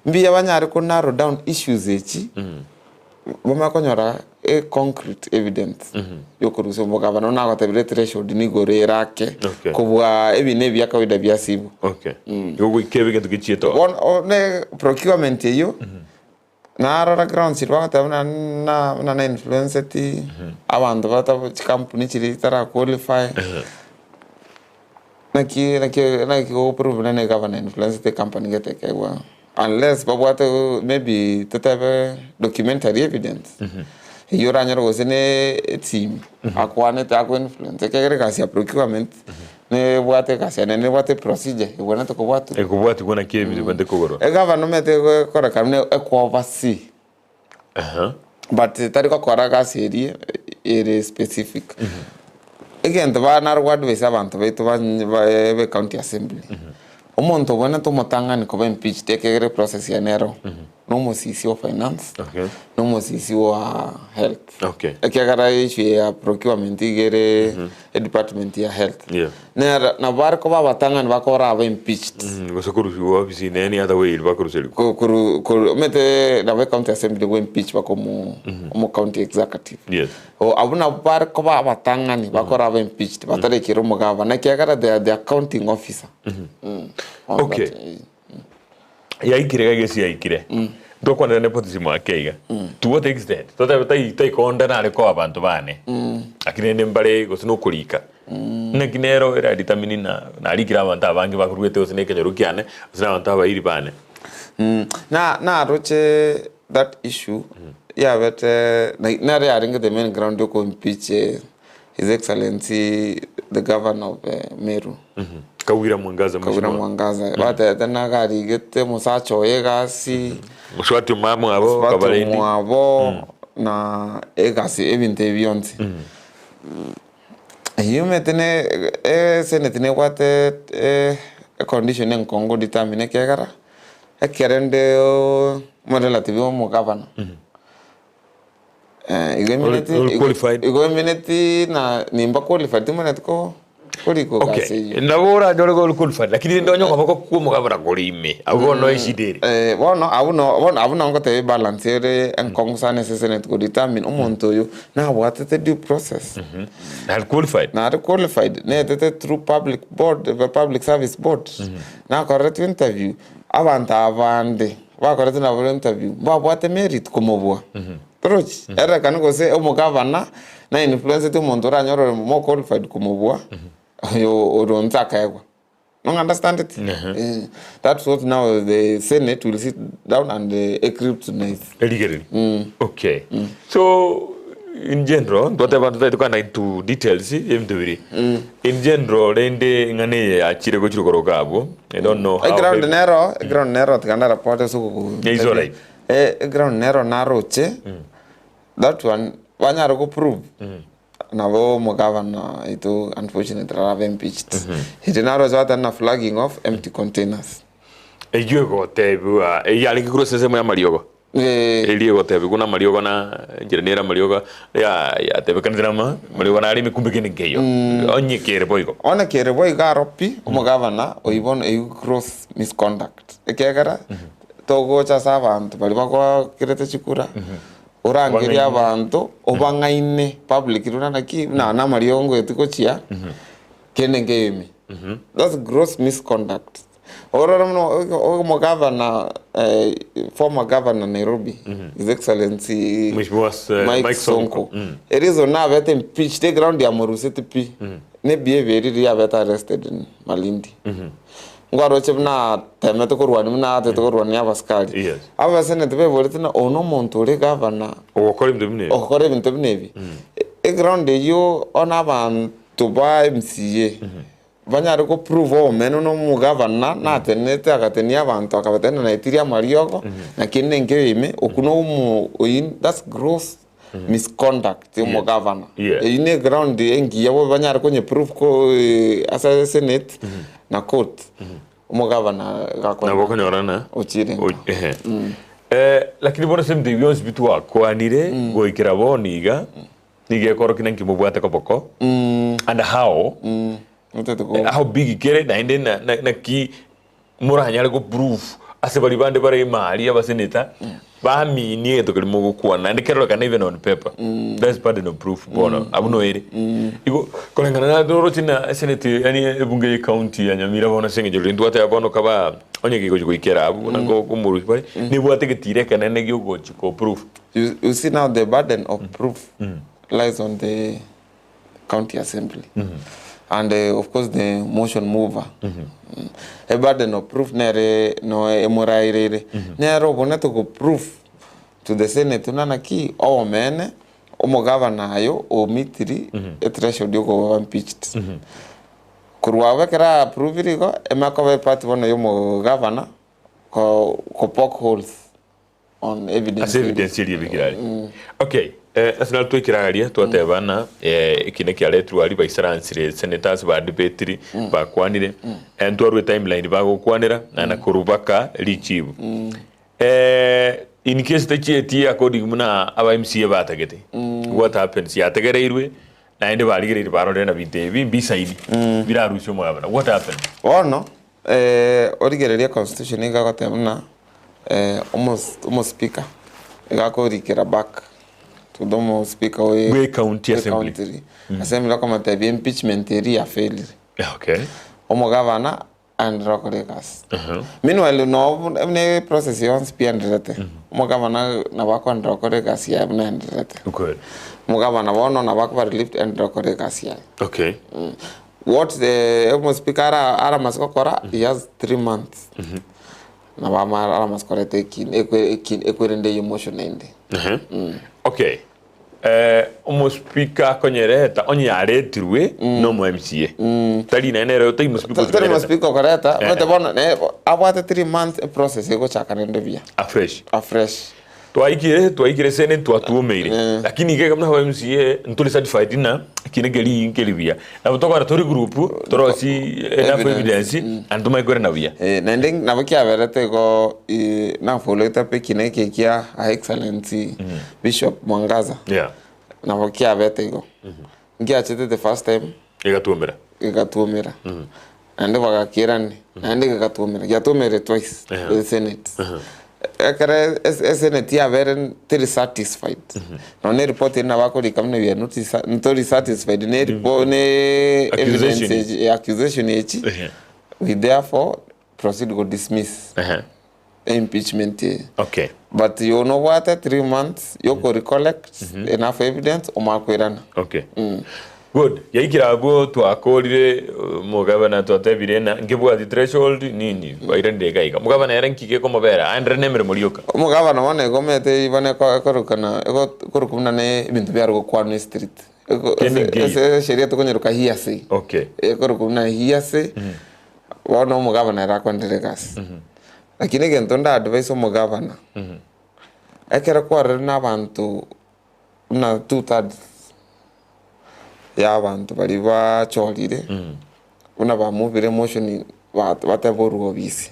Mbuya banyare ko narrow down issues echi, bamanye konyora e concrete evidence yokorusia omogabana buna agotebire threshold nigo ere ake Okay. kobua ebina ebi bia kawaida bia sibu. Okay. Igo goika ebe egento gechiete oo. Bono o- ne procurement eyio, narora grounds chiria bagoteba buna na buna na influenceti, abanto bata chikampuni chiria chitara qualify, naki naki naki goprove buna na egavana influencete ecompany gete ekegwa unless babwate maybe totebe documentary evidence, eywo oranyore gose na eteam akwanete ako influence ekiagera egasi ya procurement nebwate egasi ene nebwate eprocedure ebwenerete kobwatwa. Ekobwatigwa naki ebinto bibwenerete kogorwa. Egavana omanyete egokorekana buna ekoverse. But tari gokora egasi eria ere specific. Egento ba naro go advise abanto baito ba ba ecounty assembly, omonto obwenerete omotang'ani koba impeached ekegere eprocess yaye nero. Na omosisi o finance, Okay. na omosisi wa health. Okay. Ekiagera issue ya procurement iga ere edepartment ya health. Yeah. Nere nabo bare koba abatang'ani bakora aba impeached. Gose korusiwa ofisi ine any other way bakoruserigwa. Ko- koru koru omanyete nabo ecounty assembly go impeach baka omo omo county executive. Yes. O abwo nabo bare koba abatang'ani bakora aba impeached batarekire omogabana ekiagera they are the accounting officer. On Okay. that, eh. Yaikire iga gesi yaikire. Ntokwanera nepotism ake iga. To what extent? Totebe tai taikonda nare koa abanto bane. Lakini rende mbare gose nokorika. Naki nero era determine na narikire abanto abange bakoruete gose na ekenyoro kiane gose na abanto abairi bane. Na naroche that issue yabete nere yarenge the main ground yoko impeach His Excellency the Governor of Meru. Kawira Mwangaza Kawira mheshimiwa. Mwangaza batebete nagarigete omosacha oye egasi Mosubati omwabo Mosubati kabarendi. omwabo na egasi ebinto ebi bionsi. Eyio omanyete ne eseneti nebwate econdition enkongu determine ekiagera ekero ende omorelative omogavana. Eh, igo emineti Ori- ori qualified. igo emineti na nimba qualified timoneti ko koriko Okay. gasi eyio. Nabo oranyore ore qualified lakini rende onye okoboko kwa omogabana kore ime abwo bono eshida ere. Eh, bono abwo no bono abwo no ngoteba ebalance ere enkong'u sana ase eseneti ko determine omonto oyo nabwatete due process. Nari qualified. Nare qualified netete through public board public service board nakoreretwe interview abanto abande Bakorete nabo interview, mbabwate merit komobua. Torochi? Erorekane gose omogavana na influencete omonto oranyore ore more qualified komobua, oyo ore onsi akaegwa. Nong'a understandeti? Eh, that's what now the senate will sit down and ecryptonize. Erigereri. Okay. So in general, ntwateba abanto tari tokana into details y'ebinto biria. In general rende eng'ana eye yachire gochia koroka abwo, I don't know how Eground heavy- nero, eground nero tiga ndarapote ase ogogo- Yeah, it's alright. Eh, eground nero naroche, that one banyare go prove nabo omogavana oito unfortunately arabe impeached. Ere naroche bateba na flagging of empty containers. Eyio egotebiwa eyio yarenge korwa ase ensemo y'amariogo. Eh. Eria egotebigwa namariogo na enchera nere amariogo ya yatebekanete nama amariogo nare ime kumbe kende nkeiyo. Onye kere boigo. Onye kere boigo aro pi, omogavana oyio bono eyio gross misconduct. Ekiagera, togocha ase abanto baria bagoakerete chikura, orangerie Obang'aine. abanto, obang'aine public buna naki, buna namariogo ngoetie gochia, kende nkeiyo ime. That's gross misconduct. Orore buna omogavana former governor Nairobi His Excellency Mheshimiwa Mike Mike Sonko. Sonko ereason nabete impeached eground yamoruseti pi ne behavior eria riria abete arrested in Malindi nkwaroche buna atemete korwania buna atete korwania abasikari Yes. abaseneti beborete ng'a oyo na omonto ore governor Ogokora ebinto buna ebi. ogokora ebinto buna ebi eground eywo one abanto ba MCA Banyare go prove obomenwa na omogavana natenenete agatenia abanto akabatebia naetirie amariogo na kende nkeiyo ime okwo no omo oyio that's gross misconduct ya omogavana. Yeah. Eyio ne ground engiya bobe banyare konye prove ko ase senate na court omogavana gakora Nabo okonyorana ochire O- ehe. Eh, lakini bono ase ebinto ebi bionsi bi twakwanire goikera bono iga Nigo ekorokia naki mobwate koboko and how Otete ko- how big kere naende na- na- naki moranyare go prove ase baria bande bare ime aria abaseneta baminie egento keria mogokwana naende kerorekane even on paper that's burden of proof bono abwo noere igo koreng'ana na toroche na esenate yaani ebunge ya ecounty ya Nyamira bono ase eng'encho riria ntwateba bono kaba onye kegochi goikera abwo buna nko- komorusia bare nebwate egetiro ekenene giogochi ko prove. You, you see now the burden of proof lies on the county assembly and uh, of course the motion mover mm. A burden of proof nere no emorairire nere obonete go proof to the senate buna naki omene omogavana ayo omitiri ethreshold yokoba impeached korwa abwo ekero aprovire igo emakoba epart bono ya omogavana ko ko poke holes on evidence Ase evidence eria ebekire aria. Okay, eh, ase naro twaikire aria twateba ng'a eh, ekina kiaretirwe aria baisaransire senators badebetiri bakwanire eh, ntwarwe timeline bagokwanera na na korwa baka richibu. Eh, in case techieti according buna aba MCA batagete, what happens? Yategereirwe naende barigereire barorire na binto ebi mbisaini birarusie omogabana. What happens? Bono eh, origererie constitution nigo egoteba buna eh, omos omospeaker iga akorikera back to the omospeaker oye Bwe county bwe assembly. county assembly akomotebia impeachment eria yafailire. Okay. Omogabana aenderere gokora egasi. Meanwhile no buna eprocess yonsi pi endererete, omogabana nabo akoenderera gokora egasi yaye buna endererete. Ukweli. Omogabana bono nabo akoba relieved aenderere gokora egasi yaye. Okay. What the omospeaker ara aramase gokora, he has 3 months. Nabo ama aramase koreta ekina ekwe eki ekwerende eywo motion naende. Okay. Eh, omospeaker akonyereta onye yaretirwe na omo MCA. Tari naye nere tari mospeaker Tari ochikoreta. mospeaker okoreta, Eh. omanyete bono ne abwate 3 months eprocess egochaka naende buya, Afresh. afresh. Twaikire twaikire senate twatuomeire lakini iga buna aba MCA ntore certified ng'a ekina keri nkeri buya. Nabo tokogenda tore group torosie enough Evidence. evidence and tomanye korenda buya. Eh, naende nabo kiaberete igo eh, nafolete apa ekina eke kia Her Excellency Bishop Mwangaza Yeah. nabo kiabete igo. Nkiachete the first time Egatuomera. gegatuomera naende bagakierania naende gegatuomera giatuomerire twice Ehe. esenate ekero esenate yabere teri satisfied nonya na eripoti eri nabo akorika buna we are not ntori satisfied na eripo na evidence Accusation. echi accusation echi Ehe. we therefore proceed go dismiss Ehe. impeachment eye. Okay. But you nobwate 3 months yoko recollect enough evidence omanye koirana. Okay. Good. Yaikire abwo twakorire omogabana twatebire ng'a nkebwati threshold nini bairanire iga iga. Omogabana ere nki gekomobera aenderere na emeremo rioka. Omogabana bono igo omanyete bono ekorokana ekorokwa buna ne ebinto biare gokwanwa estreet. Kende nkeiyo. Ase esheria tokonyeroka hearsay. Okay. Ekorokwa buna hearsay, bono omogabana ere akoenderera egasi. Lakini egento nda advise omogabana, ekero kwarorire na abanto buna two thirds ya abanto baria bachorire, buna bamobire emotion batebe orwe obisi,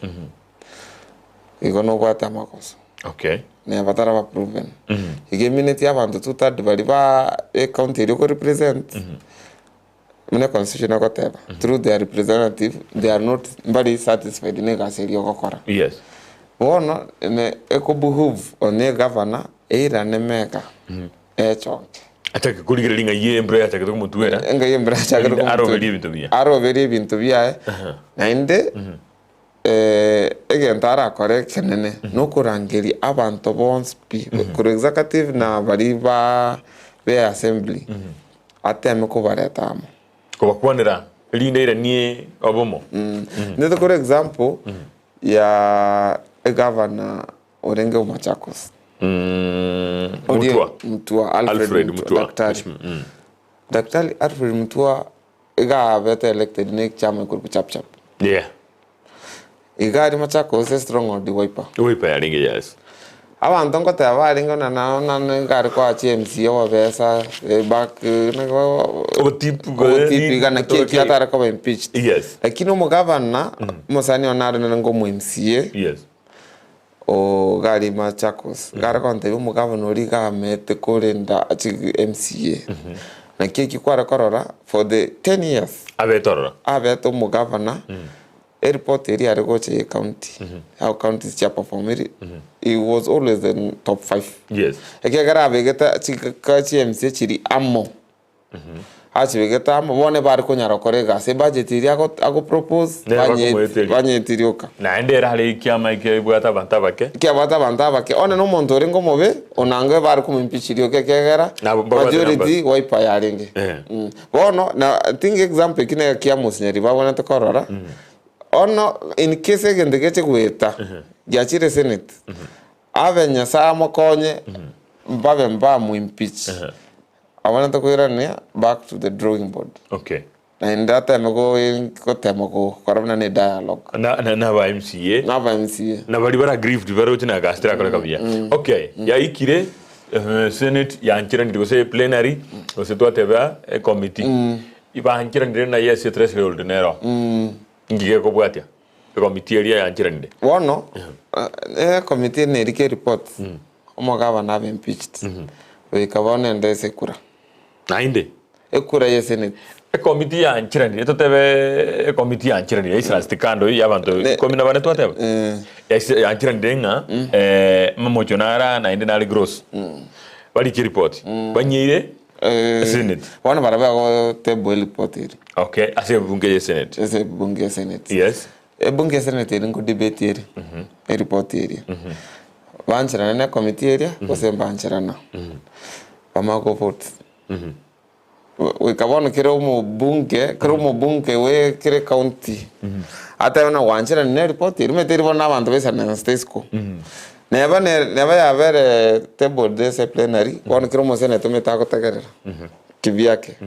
igo nobwate amagoso. Okay. Neba taraba proven. Igo emineti abanto two third baria ba ecounty eria oko represent, buna econstitution egoteba, through their representative, they are not mbari satisfied na egasi eria ogokora. Yes. Bono ne ekobehoove onye egavana eirane mega echonge. Achake korigereria ng'a eyio embura yachagete komotwera. Engaki embura yachagete Erinde komotwera. aroberie ebinto buya. Aroberie ebinto biaye, naende egento arakore ekenene nokorangeria abanto bonsi pi, korwa executive na baria ba be assembly, ateme kobareta amo. Kobakwanera erinde airanie obomo. Nintete kore example ya egavana orenge o Machakos. Oria Mutua. Mutua, Alfred, Alfred Mutua, Mutua. Daktari. Daktari Alfred Mutua iga abete elected ne chama ekorokwa Chapchap. Yeah. Iga aria Machakos e stronghold Wiper. Wiper yarenge yes. Abanto ngoteba barenge buna nao na iga are koa chi MCA obobesa back Obotipu obotipu iga naki ekio atare koba impeached. Yes. Lakini omogavana omosani one are nere ngo MCA Yes. o iga aria Machakos iga are gontebia omogavana oria iga amete korenda chi MCA. Naki ekio kware korora for the 10 years Abete ororo. Abete omogavana eripoti eria yare gocha ye county how counties chia performiri he was always in top 5 Yes. ekiagera abegete chika chi MCA chiri amo achibegete amo bono bare konyara gokora egasi ebudget eria ago ago propose Nere bakomoeteria. banyetirie oka Naende ere are ekiama ekebwate abanto abake. Kiabwate abanto abake onye na omonto orenge omobe onange bare komoimpeachiria oka ekiagera Nabo mbabwate majority numbers. Wiper yarenge. Eh. Bono na think example eki nere kia Mosinyari babwenerete korora ono in case egento geche goeta giachire senate abe Nyasaye amokonye mbabe mbamoimpeach abwenerete koirania back to the drawing board. Okay. Naende ateme gotema gokora buna ne dialogue. Na na na ba MCA. Na aba MCA. Na baria bara aggrieved baroche na gasi terakoreka buya. Okay, yaikire senate yancheranire gose plenary gose twateba ecommittee. Bancheranire na yes threshold nero. Inki gekobwatia? Ekomiti eria yancheranire. Bono, ekomiti nerike eripoti, omogabana abe impeached, goika bono ende ase ekura. Naende? Ekura ye senate. Ekomiti yancheranire, totebe ekomiti yancheranire yaisaransete kando ya abanto ikomi na bane twateba? Yaisa yancheranire ng'a mamocho nara naende nare gross. Barike eripoti, banyeire Senate. Bono barabwo bagotebwa eripoti eria. Okay, ase ebunge ye senate. Ase ebunge ye senate. Yes. Ebunge ye senate eri nkodebate ere, eripoti eria. Bancherane na ekomiti eria, gose mbancherana. Bamanye kovote. Goika bono kera omobunge, kera omobunge bwe kera ecounty, atebe buna gwancherana na eripoti eria, omanyete eri bono na abanto baisaranse isiko. Neba ne neba yabere tabled ase plenary, bono kera omoseneta omanyete agotegerera kivyake,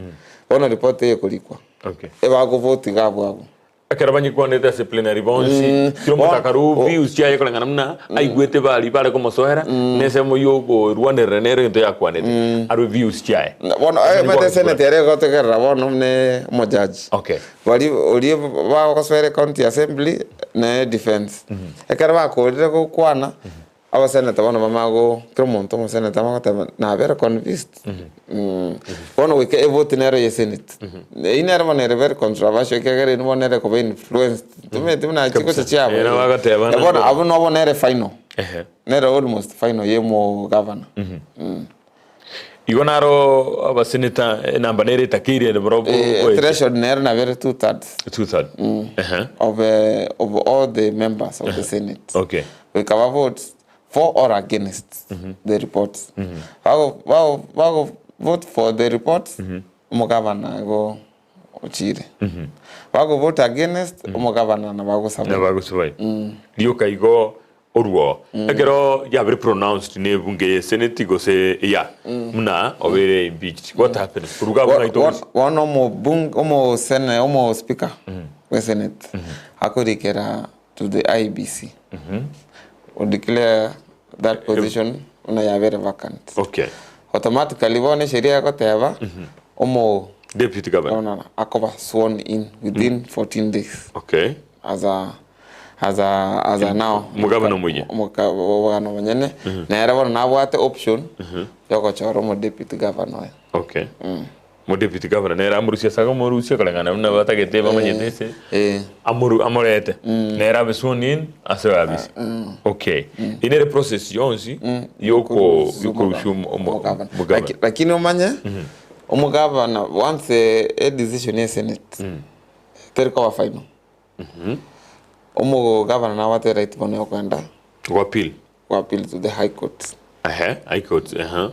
bono ripoti eye ekorikwa, Okay. ebagovote iga abwo abwo. Ekero banyekwanete ase plenary bonsi, kera omonto akarua views chiaye koreng'ana buna aigwete baria bare komosoera, na ensemo yokorwanerera nere egento yakwanete, arue views chiaye. Bono Bamanye omanyete goaka eseneti kura. ere egotegerera bono buna omojaji. Okay. Baria oria bagosoera ecounty assembly na edefence. Ekero bakorire gokwana, abaseneta bono bamanya go kera omonto omoseneta amanye goteba nabere convinced. Bono goika evote nero ya esenate. Eywo nero bono ere very controversial ekiagera eywo bono nere ekoba influenced. Tomanyeti buna chigocha Kabisa. chiabo. Eh, nabo bagoteba Bono nabo. abwo nabo nere final. Ehe. Nere almost final ya omogavana. Igo naro abaseneta enamba nere etakeire ere barobwo Eh, goetia. threshold nere nabo ere two thirds Two third. Ehe. of, of all the members of the senate. Okay. Goika ba vote for or against the report. Bago, bago, bago vote for the report, omogavana igo ochire. Bago vote against, omogavana nabo agosaba. Nabo agosabai. Rioka igo Orwo, ekero yabere pronounced ne ebunge ye senate gose ya buna obeire impeached, what happens? Koruga abwo ng'ai togochia? Bono omobunge omosene omo speaker bwe senate akorikera to the IEBC o declare that position buna yabere vacant. Okay. Automatically bono esheria egoteba omo Deputy governor. governor akoba sworn in within 14 days. Okay. As a as a as a now Omogabana omoyia. Omoka omogabana omonyene nere bono nabwate option yogochora omo deputy governor oye. Okay. Omo deputy governor nere amorusie ase akomorusia koreng'ana buna batagete bamanyete ase Eh. amoru amorete nere abe sworn in ase abisi. Okay. Eye nere process yonsi yoko yokorusia omo omo Omogabana. omogabana. Laki- Lakini omanye omogabana once e decision ya esenate teri koba final. Omogavana nabwate right bono ya okogenda Go appeal. go appeal to the high court. Ehe, high court, ehe.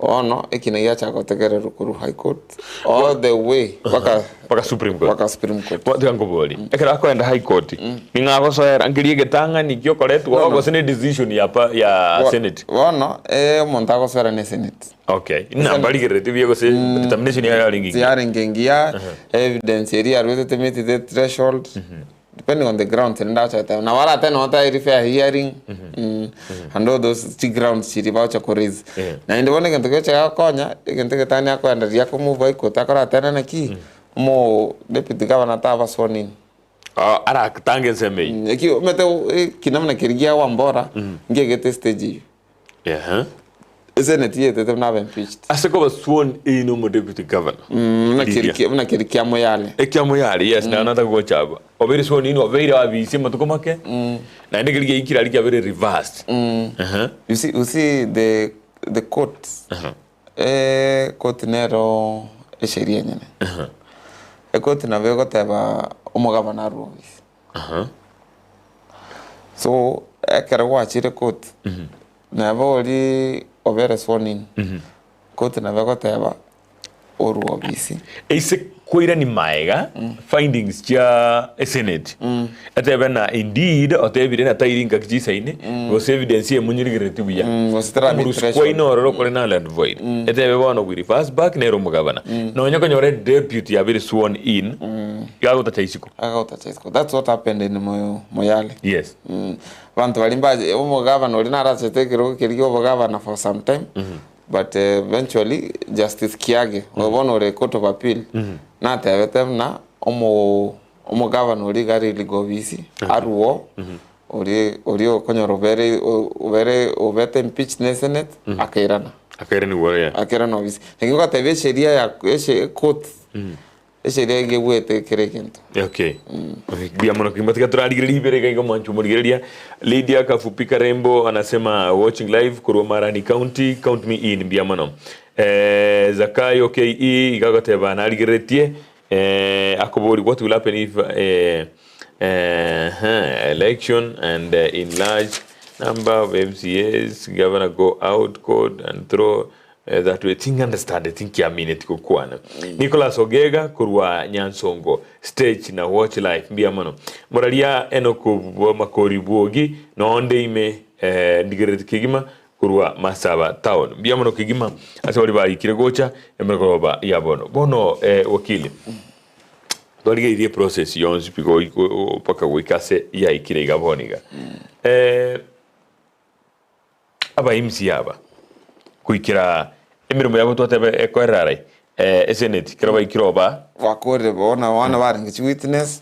Bono ekina giachaka gotegererwa korwa high court all the way mpaka Mpaka Supreme Court. mpaka Supreme Court. Bo tiga nkoborie, ekero akoenda high court, ning'o agosoera? Nkeria egetang'ani giokoretwa No, no. gose ne decision ya pa ya senate? Bono eh, omonto agosoera ne senate. Okay, ng'a mbarigerereti buya gose determination yaye yarenge engiya. Yarenge engiya, evidence eria yarwete temetete threshold, depending on the grounds rende agocha goteba, nabo aratebe nabo tari fair hearing, and all those chigrounds chiria bagocha ko raise. Yeah. Naende bono egento kegocha gegokonya, egento egetang'ani akoenda riria akomove high court akoratebe naki, omo deputy governor taba sworn in. Ah, aratange ensemo eyio. Eki omanyete ekina buna keria gia Wambora, nkiegete estage eyio. Ehe. Eseneti yetete buna abe impeached. Ase koba sworn in omo deputy governor. Buna Riria. keri kia- buna keri kia Moyale. Ekia Moyale, yes, mm. nataka gocha abwo. Obeire sworn in, obeire abisi amatuko make. Naende keri giaikire aria kiabeire reversed. Ehe. You see, you see the the court. Eh, court nero esheria enyene. Ecourt nabo egoteba omogabana arwe ofisi. So, ekero gwachire court, neba oria obere sworn in, court nabo egoteba orwe obisi. Ase koirania maega findings chia esenate etebe na indeed otebire na tairi ngaki chisaine gose evidence emunyirigereti buya Gose tera meet omorusi threshold. kwaino ororo okore null and void etebe bono we reverse back nere omogabana nonya okonyora deputy yabere sworn in gagotacha isiko. Agagotacha isiko. That's what happened in Moyo, Moyale. Yes. Abanto baria mbache, omogavana oria narachete ekerogo keria kia obogavana for some time, but eventually Justice Kiage, oyo bono ore court of appeal, natebete buna omo. Omogavana oria iga are Rigo obisi, arwo, oria oria okonyora obere obere obete impeached na esenate, akairana. Akairanigwa ore. Akairana obisi. Naki ngoteba esheria ya eshe ecourt, esheria iga ebwete kera egento. Okay. Mbuya mono kegima tiga torarigereria ibere iga iga omwancho omorigereria. Lydia Kafupi Karembo anasema watching live korwa Marani County, count me in mbuya mono. Eh, Zakayo KE iga agoteba narigereretie Eh, akobori what will happen if eh, eh, election and uh, in large number of MCAs governor go out court and throw uh, that way think understand think yamineti gokwana Nicholas Ogega korwa Nyansongo stage na watch life mbuya mono moraria Enock bwa makori bwogi nonde ime eh, ndigerereti kegima Korwa Masaba town. Mbuya mono kegima ase baria baikire gocha emegoroba ya bono. Bono eh, wakili twarigererie process yonsi pi mpaka goika ase yaikire iga bono iga. Eh, aba MC aba goikera emeremo yabo twateba ekoerera arai eh, eseneti kero baikire oba Bakorire bono bono barenge chiwitness,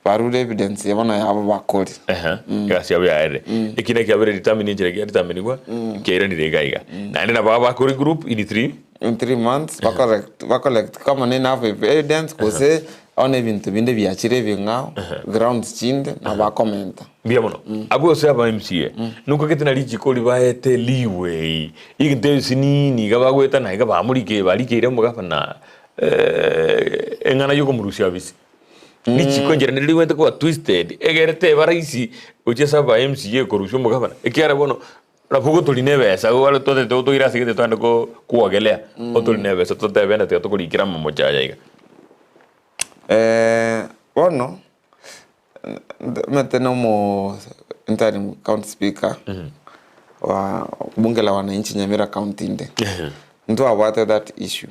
barure evidence bono yabo bakorire. Ehe, egasi yabo yaerire. Ekina kiabere determine enchera kia determinigwa, kiairanire iga iga. Naende nabo abakore group in three. In 3 months bacollect bacollect kama ne enough evidence gose one ebinto binde biachire ebing'ao grounds chinde nabo bakomenta. Mbuya mono. Abwo ase aba MCA, nokagete na richiko ribaete leeway, egento esinini iga bagoetana iga bamorike barikeire omogafana eng'ana yokomorusia ofisi. Richiko enchera nere rigwenerete koba twisted, egere teba rahisi gochia ase aba MCA korusia omogafana, ekiagera bono nabo ogotori na ebesa igo bare totagete otoire ase egete togende ko kuogelea, otori na ebesa totebe ng'a tiga tokorikera amamocho aya iga. Bono, omanyete na omo interim county speaker wa bunge la wananchi Nyamira county inde, ntwabwate that issue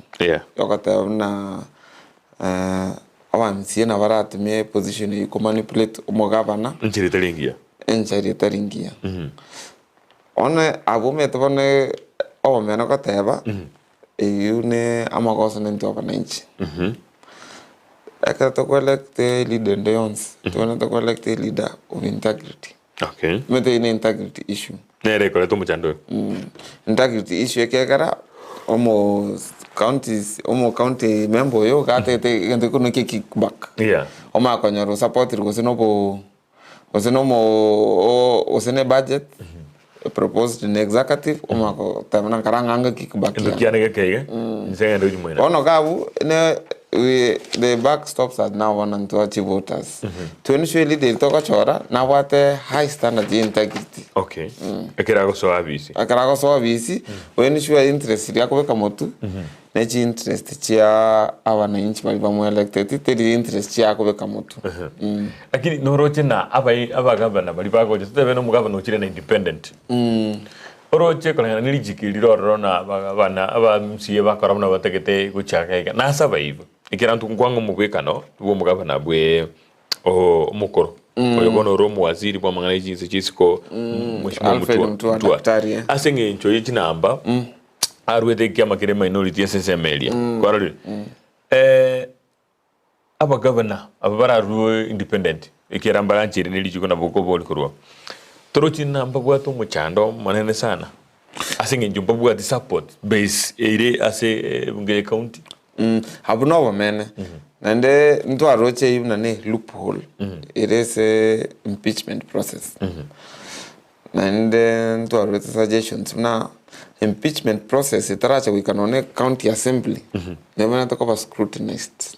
yogoteba buna aba MCA nabo baratumie position eywo komanipulate omogavana. Enchera etari engiya. Enchera etari engiya. Bono abwo omanyete bono obomene goteba, eywo ne amagoso na intwe abananchi. Ekero tokoelect leader ende yonsi, tobwenerete koelect leader of integrity. Omanyete eywo ne integrity issue. Nere ekoreta omochando oyo. Integrity issue ekiagera omo counties omo county member oyo iga atagete egento gekonywa ki kickback. Omanye konyora osupportiri gose na obo gose na omo gose na ebudget proposed na executive omanye goteba buna nkarang'ange kickback Egento yane. kiane geke iga, inse ng'ende gochia moino. Bono iga abwo ne we the buck stops at now bono intwe chivoters. Twenishwe leader eria togochora nabwate high standard ya integrity. Okay. Ekero agosoa abisi. Ekero agosoa obisi, oenisure interest riria akobeka motwe, ne chiinterest chia abananchi baria bamoelecteti, teri interest chia akobeka motwe. Lakini noroche na abai abagavana baria bagocha totebe na omogavana ochire na independent. Oroche koreng'ana ne richiko eri rororo na abagavana aba MCA bakora buna batagete gochaka iga nase abaibo. Ekero intwe nkwang'a omobwekano bwa omogavana bwe omokoro oyo bono ore omowaziri bwa amang'ana ye chinse chia isiko Mheshimiwa Alfred Mutua Mutua, Mutua. daktari, eh. Ase eng'encho ye chinamba arwete ekiama kere minority ase ensemo eria kwarorire abagavana aba bararue independent ekiagera mbarancheire ne richiko nabo okobori korwa torochi ng'a mbabwate omochando omonene sana ase eng'encho mbabwati support base ere ase ebunge ye county. Abwo nobomene, naende ntwaroche eyio buna ne loophole ere ase impeachment process. Naende ntwarwete suggestions buna impeachment process etaracha goika nonye ne county assembly, nebwenerete koba scrutinized.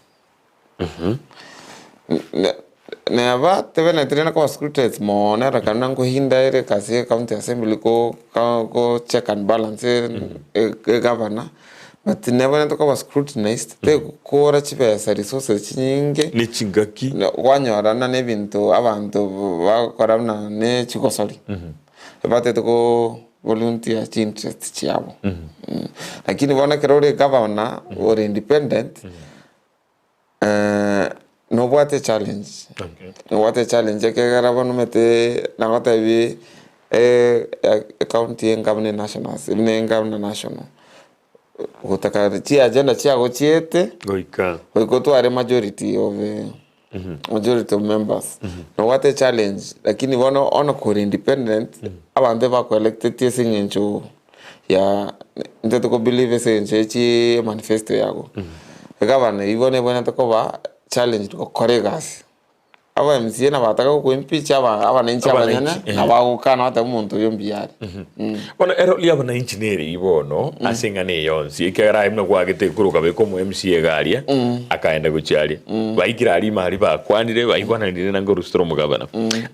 Neba tebenereti rende koba scrutinized mono ere kando nkohinda ere egasi ya county assembly ko ko check and balance egavana, but nebwenerete koba scrutinized tegokora chibesa resources chinyinge. Ne chingaki. Kwanyorana na ebinto abanto bagokora buna ne chigosori, batagete ko volunteer chi interest chiabo. Lakini bono ekero ore egavana ore independent. Nobwate echallenge, nobwate echallenge ekiagera bono omanyete nagotebi ecounty enga buna enational buna enga buna national, gotaka chiagenda chiago chiete Goika. goika otware majority of. Majority of members. Nobwate echallenge lakini bono onye kore independent, abanto ebakoelecteti ase eng'encho ya intwe toko believe ase eng'encho ya chi manifesto yago. Egavana eywo bono ebwenerete koba challenged gokora egasi. Aba MCA nabo bataka gokoimpeach aba abananchi abanyene Abananchi, eh. nabo bagokana bateba omonto oyo mbuya are. Bono ero ria abananchi nere eyio bono ase eng'ana eye yonsi ekiagera aye buna kwagete ekura okabeka omo MCA iga aria akaenda gochia aria baikire aria ime aria bakwanire baigwananire naende orusire omogabana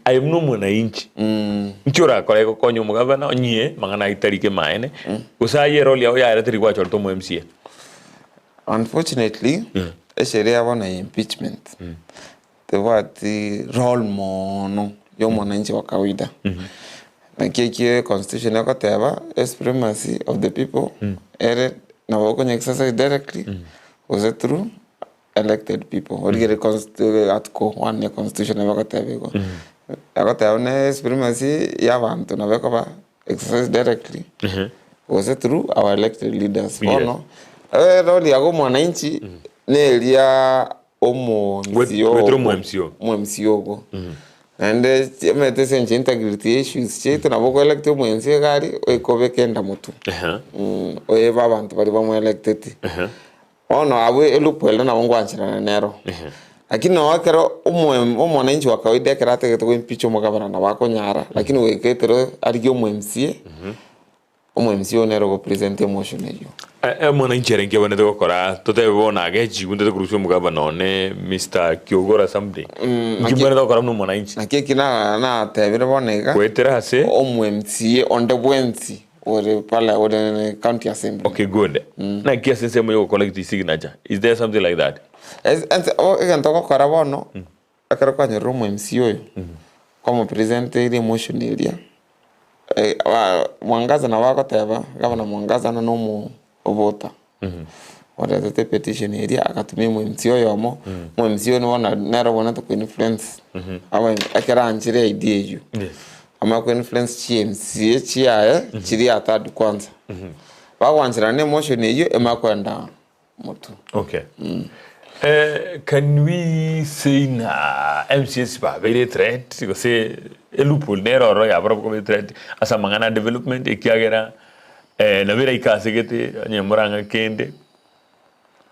aye buna omwananchi nki orakore gokonya omogabana onyie amang'ana ayio tari kemaene gose aye eroli yao yaera teri gwachorete omo MCA. Unfortunately, esheria ya bono ya impeachment tebwati role mono ya omwananchi wa kawaida. Naki ekio constitution egoteba, a supremacy of the people ere nabo okonya exercise directly gose through elected people. Origererie const- article one ya constitution nabo egoteba igo. Egoteba buna supremacy ya abanto nabo ekoba exercise directly gose through our elected leaders. Yes. Bono erori yago omwananchi neria omo MCO Gwetera ogo. omo MCO. Omo MCO ogo. Naende omanyete ase eng'encho ya integrity issues chiaito nabo okoelect omo MCA iga aria oike obeke enda motwe. Oebe abanto baria bamoelecteti. Bono abwo eloop ere nabo ngwancherana nero. Lakini noo ekero omo omwananchi wa kawaida ekero atagete goimpeach omogabana nabo akonyara, lakini goika ekero arigie omo MCA, omo MCA oyio nere ogopresent emotion eyio. Omwananchi ere nki abwenerete gokora totebe bono agechigwe ntete korusia omogabana one Mister Kiogora something, nki mbwenerete gokora buna omwananchi? Naki eki na natebire bono iga, Goetera ase. omo MCA onde bwensi Ore pale ore county assembly. Okay good. Naki ase ensemo ya gocollect signature is there something like that? Es- ense o egento ogokora bono, ekero kwanyorire omo MCA oyo, kwamopresenteire emotion eria, Mwangaza nabo agoteba, gavana Mwangaza na nomo obota, oretete epetition eria agatumia omo MCA oyomo, omo MCA oyio bono nere obwenerete koinfluence aba ekero aanchire idea eyio. Yes. Amanye ko influence chi MCA chiaye chiria atadu kwanza. Bagwancherana ne emotion eyio emanye koenda motwe. Okay. Eh, can we say na MCAs babeire threat gose eloophole nere ororo yabarabwo koba ethreat ase amang'ana a development ekiagera eh, nabo eraike ase gete onye morang'a kende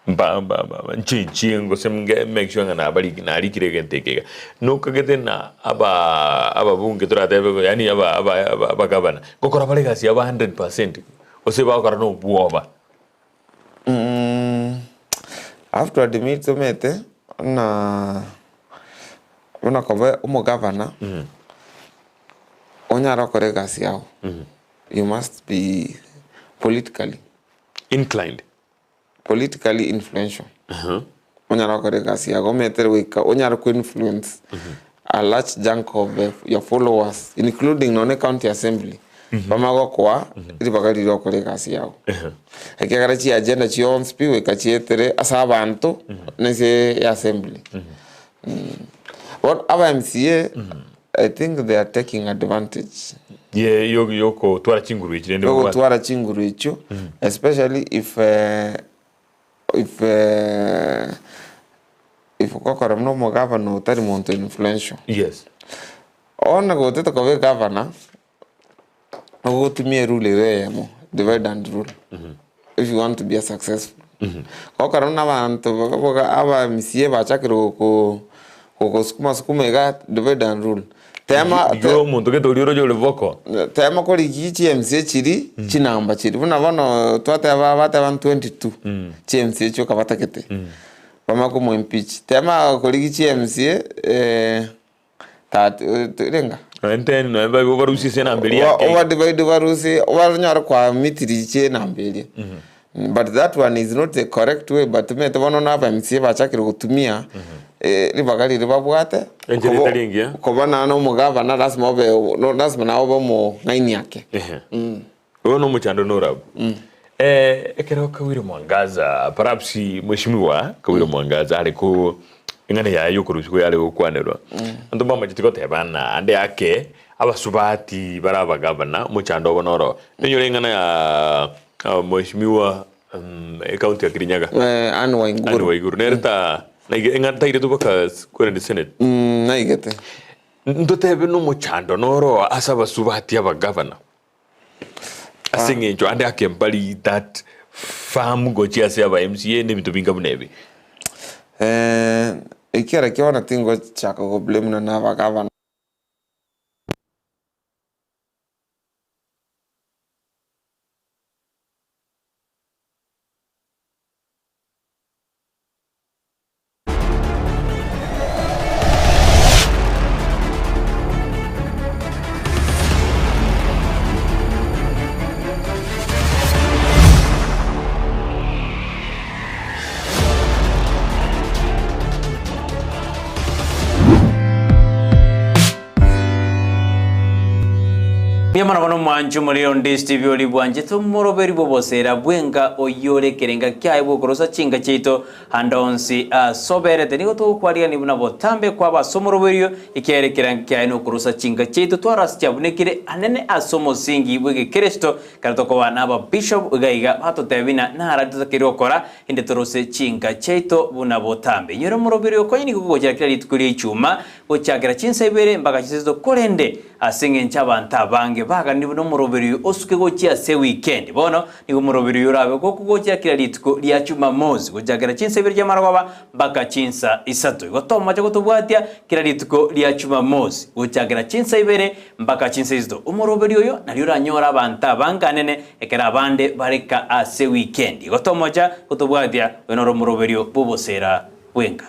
Mba mba mba nchenchie gose nge make sure ng'a nabariki narikire egento eke iga. Nokagete na aba ababunge toratebe yaani aba aba aba abagavana, ngokora bare egasi yabo 100% gose bagokora na obwoba. I have to admit omanyete buna buna koba omogavana, onyare gokora egasi yago, you must be politically. Inclined. Politically influential. Onyare gokora egasi yago omanyete goika onyare ko influence a large chunk of your followers including nonye county assembly bamanye gokoa ribaga riria okore egasi yago. Ekiagera chi agenda chionsi pi goika chietere ase abanto na ase assembly. Bono aba MCA I think they are taking advantage. Ye yo yokotwara chinguru echi rende babwate. Yogotwara chinguru echio especially if if if gokora buna omogavana otari monto influential. Yes. One gotete koba egavana, ogotumia erule ere eyemo, divide and rule, if you want to be a successful. Gokora buna abanto baboga aba MCA bachakire goko gokosukuma sukuma iga, divide and rule. Tema Igo omonto gete oria oroche ore boko. Tema korigia chi MCA chiria, chinamba chiria, buna bono twateba bateba 22, chi MCA chioka batagete, bamanye komo impeach. Tema korigia chi MCA. Tati renga. Nonya nteni nonya babe obarusie ase enamba eria Oba yake. obadivide obarusie obanyore kwamitiri chie enamba eria. But that one is not the correct way but omanyete bono na aba MCA bachakire gotumia ribaga riria babwate Enchera kobo etari engiya. koba naende omogavana lasima obe no lasima naye obe omong'aini ake. Ehe. Oyo nomochando norabwo. Ekero Kawire Mwangaza perhaps mweshimiwa Kawire Mwangaza are ko eng'ana yaye yokorusigwa yare gokwanerwa, abanto mbamacheti goteba ng'a ande ake abasubati bare abagavana omochando obo noro. Ninyore eng'ana ya mweshimiwa ecounty ya Kirinyaga Anne Waiguru. Anne Waiguru nere ta. Naige eng'a ntairetwe mpaka kwerende senate. Naigete. Ntotebe nomochando noro ase abasubati abagavana ase eng'encho ande ake mbari that firm gochia ase aba MCA na ebinto binga buna ebi. Ekiara kia bono tingochaka go blame nonye na abagavana. Mbuya mono bono omwanchi omoriri onde Steve ori bwanchete omoroberi bw'obosera bw'enka oyio ore ekerenga kiaye bw'okorosa chinka chiaito Ande onsi asoberete nigo togokwarigania buna botambe kwaba ase omoroberio, ekiagera ekerengo kiaye nokorosa chinka chiaito tware chiabunekire anene ase omosingi bw'egekeresito, ekero tokoba nababishop iga iga batotebia buna narari totakeire gokora, inde torose chinka chiaito buna botambe. Inyora omoroberio okonya nigo kogochera kera rituko ria ichuma, gochakera chinsa ibere mpaka chinsa isato, korende ase engencho abanto abange baganire buna omoroberio oyo osuke gochia ase ewikendi. Bono Nigo omoroberi oyo orabe gokogochia kera rituko ria Chumamosi, gochakera chinsa ibere chi'amarogoba mpaka chinsa isato. Igo tomoche gotobwatia kera rituko ria Chumamosi, gochakera chinsa ibere mpaka chinsa isato. Omoroberi oyo nario oranyore abanto abange anene ekero abande bareka ase wikendi. Igo tomocha gotobwatia, oyo noro omoroberio bw'obosera bw'enka.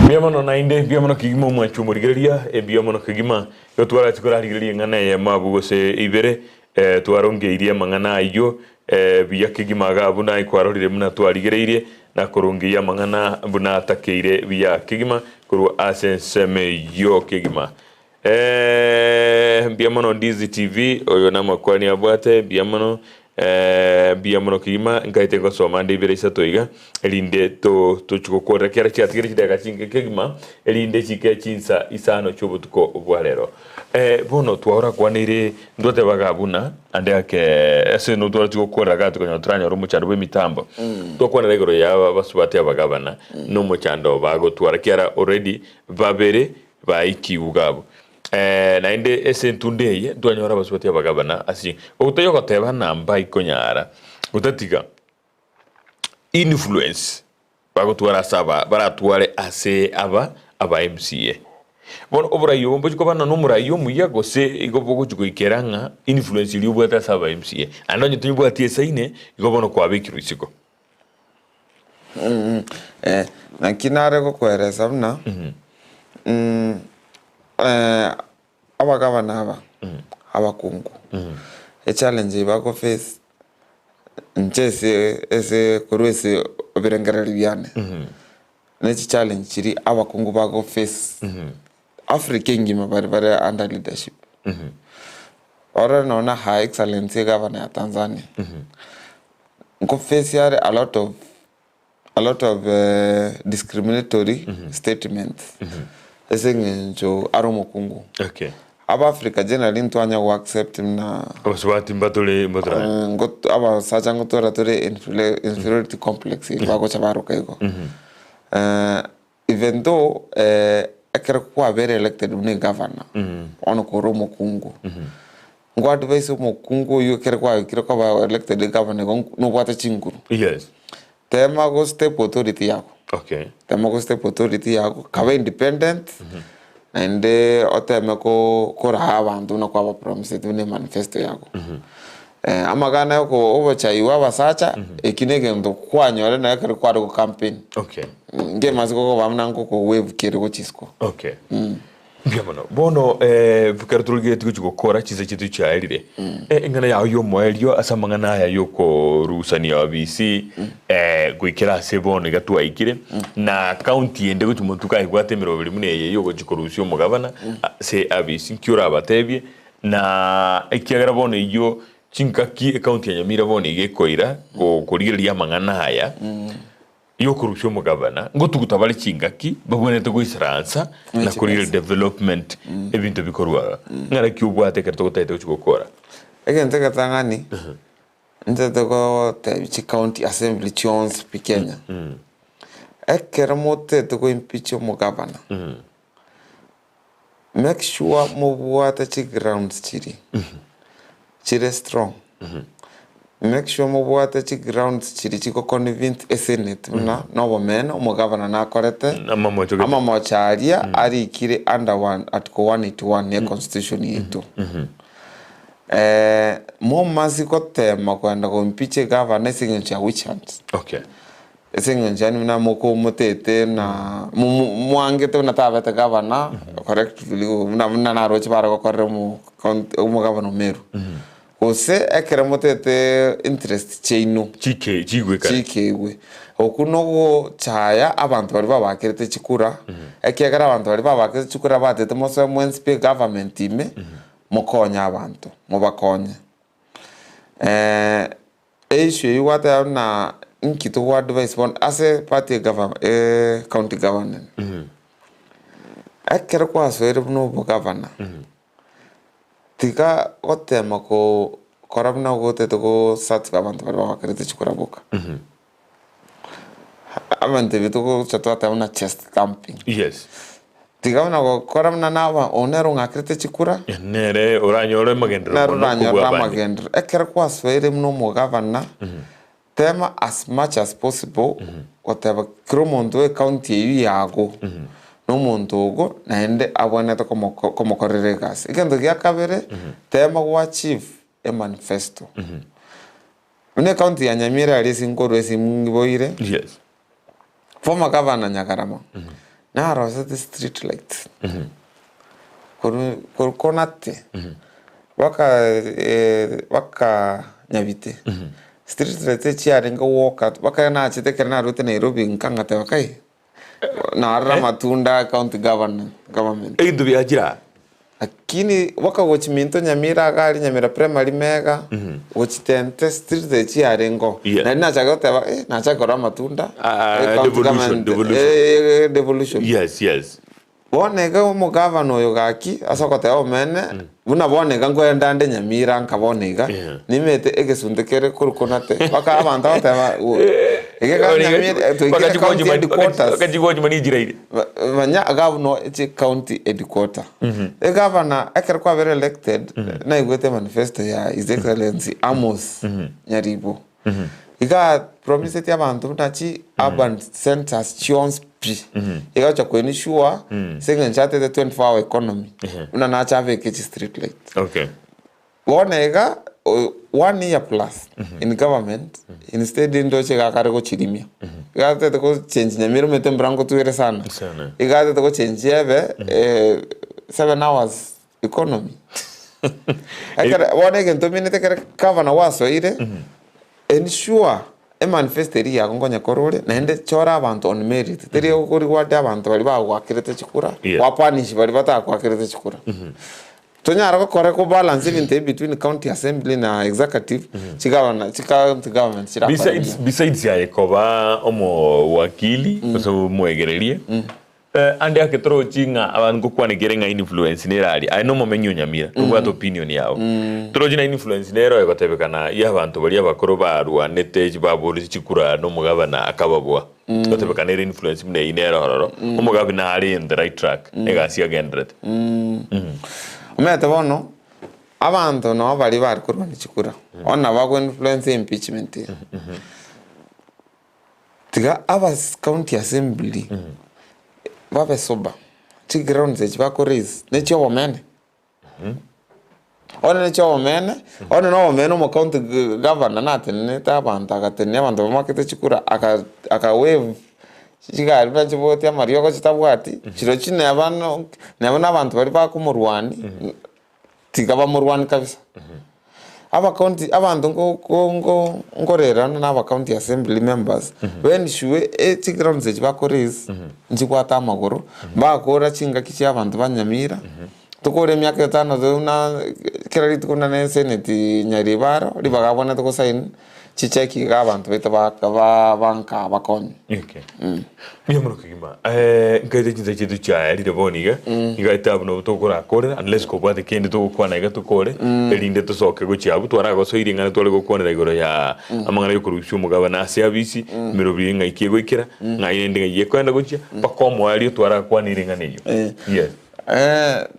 Mbuya mono naende, mbuya mono kegima omwanchi omorigereria, mbuya mono kegima. Igo twarache korarigereria eng'ana eyemo abwo gose ibere, twarongeirie amang'ana ayio buya kegima iga abwo naye kwarorire buna twarigereirie na korongeyia amang'ana buna atakeire buya kegima korwa ase ensemo eyio kegima. Mbuya mono Ndizi TV, oyo namakwani abwate, mbuya mono, mbuya mono kegima, nkaete ngosoma nde ibere isato iga, erinde to tochi gokworera kera chiatigire chidakika chinke kegima, erinde chike chinsa isano chiobotuko bwa rero. Bono twaorakwaneire ntwatebaga buna ande ake ase notwarachi gokworera iga tokonyora toranyore omochando bw'emitambo. Twakwanera igoro ya abasubati abagabana, na omochando bagotwara kiara already babere baikigwe iga abwo. Naende ase entunda eye ntwanyora abasubati abagabana ase ogotaiyo goteba namba ikonyara gotatiga influence bagotwara ase aba baratware ase aba aba MCA. Bono oborai obo mbochi koba nonya omorai omuya gose igo bogochi goikera ng'a influence eria obwate ase aba MCA. Naende onye tonyebwati esaine igo bono kwabekirwe isiko. Naki nare gokoeresa buna abagabana aba abakungu, echallenge eye bago face inche ase ase korwa ase ebirengererio biane, ne chichallenge chiria abakungu bago face Africa engima bare bare under leadership. Orore nonya na Her Excellency egavana ya Tanzania, nko face are a lot of a lot of discriminatory statements ase eng'encho are omokungu. Okay. Abafrica generally ntwanya go accept buna Abasubati mbatore mbatorani. ngot abasacha ngotora tore inferiority complex eri bagocha baroka igo. Even though ekero kwabere elected buna egavana, bono kore omokungu, nko advise omokungu oywo ekero kwaikire koba elected egavana igo nobwate chinguru. Yes. Tema go step authority yako. Okay. Tema go step authority yako, kaba independent, naende oteme ko koraa abanto buna kwaba promisete buna emanifesto yako. Amagana ya obochai bwa abasacha, eki na egento kwanyore naye ekero kware go campaign. Okay. Nkemasiko koba buna ngoko wave kere gochia isiko. Okay. Mbuya mono. Bono eh, ekero torigeretie gochia gokora chinsa chiaito chiaerire, eh, eng'ana yao y'omoerio ase amang'ana aya y'okorusania obisi eh, goikera ase bono iga twaikire, na county ende gochia motwe kaebwate emeroberi buna eye y'ogochia korusia omogabana ase abisi, nki orabatebie? Na ekiagera bono eyio chingaki ecounty ya Nyamira bono iga ekoira go- korigereria amang'ana aya, Y'okorusia omogabana, ngotuguta bare chingaki babwenerete goisaransa na korigereria development ebinto bikorwa aa. Ng'ana ki obwate ekero togotagete gochia gokora? Egento egetang'ani, ntagete gotebia chicounty assembly chionsi pi Kenya, ekero motagete go impeach omogabana, Make sure mobwate chigrounds chiria chire strong, make sure mobwate chigrounds chiria chigo convince esenate buna nobomene omogavana nakorete Amamocho gete. amamocho aria arikire under one article 181 ya constitution yaito. Momasi gotema kogenda go impeach egavana ase eng'encho ya witch hunt. Okay. Ase eng'encho yaani buna mokomotete na mwangete buna tabete gavana correctly buna buna naroche bare gokorera omo county omogavana o Meru. Gose ekero motete interest chiaino Chike chigwekane. chikeigwe. Okwo nogochaya abanto baria babakerete chikura, ekiagera abanto baria babakerete chikura batete mosoe mwensi pi egovernment ime, mokonye abanto, mobakonye. Eissue eyio gwateba buna inki togo advise bono ase party e gava county government. Ekero kwasoire buna obogavana, tiga gotema kora buna ogotete go satisfy abanto baria bagoakerete chikura boka. Abanto ebi togocha twateba buna chest thumping. Yes. Tiga buna gokora buna naba oyo nere ong'akerete chikura. Nere oranyore amagenderero Nere mono oranyore kobua abande. amagenderero. Ekero kwasoire buna omogavana, tema as much as possible goteba kera omonto bwe ecounty eywo yago, na omonto ogo naende abwenerete komoko komokorera egasi. Egento gia kabere, tema go achieve emanifesto. Buna ecounty ya Nyamira aria ase nkorwa ase ngiboire, Yes. Former governor Nyagarama narosete street lights korwa korwa Konate mpaka mpaka Nyabite. Street lights echiarenge goka mpaka nachete ekero narwete Nairobi nka ngateba kai narora amatunda county governor government. Ebinto biachire aa. Lakini boka gochi minto Nyamira iga aria Nyamira primary mega, gochi Tente street echi chiarenge Yeah. Naende nachaka goteba eh, nachake korora amatunda, Ah, eh, county devolution, government, devolution. eh, devolution. Yes, yes. Bono iga omogavana oyo gaki, ase ogoteba omene, buna bono iga nkoenda nde Nyamira nka bono iga, Yeah. nimete egesunte kere korwa Konate, mpaka abanto bagoteba, iga iga Nyamira, twaikire county headquarters. Bakachigochima nichiraire. Manya iga buna eche county headquarter. Egavana ekero kwabere elected naigwete manifesto ya his excellency Amos Nyaribo. Iga promiseti abanto buna chi urban centers chionsi pi. Iga agocha ko ensure ase eng'encho atete 24 hour economy buna nache abeke chi street light. Okay. Bono iga one year plus in government instead ndoche iga akare gochirimia. Iga atete go change Nyamira omanyete embura ngotwere sana. Sana. Iga atete go change ebe 7 hours economy. Ekero bono egento ominete ekero gavana gwasoire, ensure emanifesto eria yago nkonya korwa ore, naende chora abanto on merit, teri okorigwade abanto baria bagoakerete chikura, gwapunish baria batagoakerete chikura. Tonyare gokora ko balance ebinto ebi between county assembly na executive, chigavana chi county government chirakore Besides, buya. besides aye koba omowakili gose omoegereria, ande ake torochi ng'a abanto ngokwanekere ng'a influence nere aria, aye nomomenyi o Nyamira, nobwate opinion yao. Torochi ng'a influence nero egotebekana ya abanto baria abakoro barwanete chibaboreti chikura na omogabana akababoa. Gotebekana ere influence buna eyio nere ororo, omogabi nare in the right track, egasi agenderete. Omanyete bono, abanto nabo baria bare korwania chikura, bono nabo bago influence impeachment eye. Tiga aba county assembly babe sober, chigrounds echi bako raise ne chiobomene. Onye ne chiobomene, onye na obomene omo county governor natenenete abanto agatenenia abanto bamakete chikura aka aka waive. Chigari buna chibwate amariogo chitabwati, chirochio neba no neba na abanto baria bakomorwania, tiga bamorwanie kabisa. Abacounty abanto nko ko nko nkorerana na abacounty assembly members, baensure chigrounds echi bako raise, nchibwate amagoro, mbakora chingaki chia abanto ba Nyamira, tokore emiaka etano buna kera rituko buna na eseneti Nyaribaro, ribaga abwenerete gosign. Chicheki iga abanto baito banka bakonywe. Okay. Mbuya mono kegima. Eh, nkaete chinsa chiaito chiaerire bono iga. Iga etabu nabo tokorakorera unless kobwate kende togokwana iga tokore erinde tosoke gochia abwo twaragosoirie ng'ana tware gokwanera igoro ya amang'ana yokorusia omogabana ase abisi emerobio ng'ai ki egoikera ng'ai rende ng'ai ekoenda gochia mpaka omoerio twarakwanire ng'ana eyio. Yes.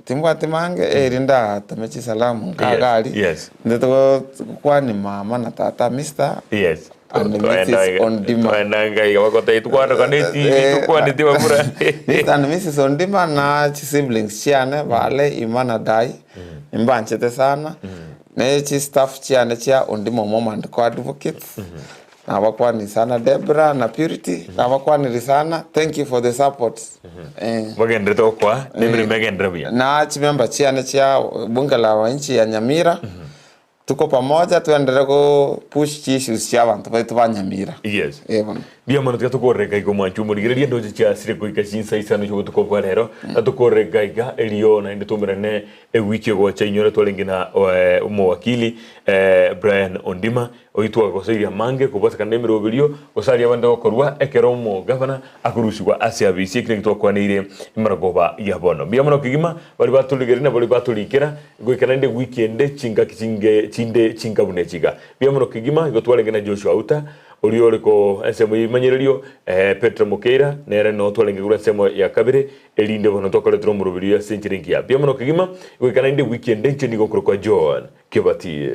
Timbwati mange eri ndatome chisalamu nkaga aria, Yes. inde togokwania mama na tata Mister Yes. and Mrs Ondima. Twaenda ngai bagotebia tokwaneka ne TV tokwaneti abamura. Mr and Mrs Ondima na chisiblings chiane Bale, Ima na Dai, nimbanchete sana, ne chistaff chiane chia Ondima Omoma and Co Advocates, Nabakwanirie sana Debra na Purity, nabakwanirie sana, thank you for the support. Eh. Bagenderete gokoa na emeremo egenderere buya. Na chimemba chiane chia bunge la wananchi ya Nyamira, tuko pamoja tuendelee go push chi issues chia abanto baito ba Nyamira. Yes. Eh bono. Mbuya mono tiga tokorereka iga omwancho omorigereria ndoche chiasire goika chinsa isano chia obotuko bwa rero, na tokorereka iga erio naende toumerane ewiki egocha inyore twarenge na omowakili Brian Ondima Oyio twagosoirie amange kobwatekana nemeroberio, gose aria abande gokorwa ekero omogavana akorusigwa ase abisi. Ekio nakio twakwaneire emaragoba ya bono. Mbuya mono kegima baria batorigereria na baria batorikera goika naende ewiki ende chingaki chinge chinde chinka buna echi iga. Mbuya mono kegima igo twarenge na Joshua Auta oria ore ko ensemo y'ebimanyererio, Petero Mokeira nere noo twarenge korwa ensemo ya kabere erinde bono twakoretera omoroberio oyo ase enchera engiya. Mbuya mono kegima goika naende ewiki ende inche nigo nkorokwa John Kebati.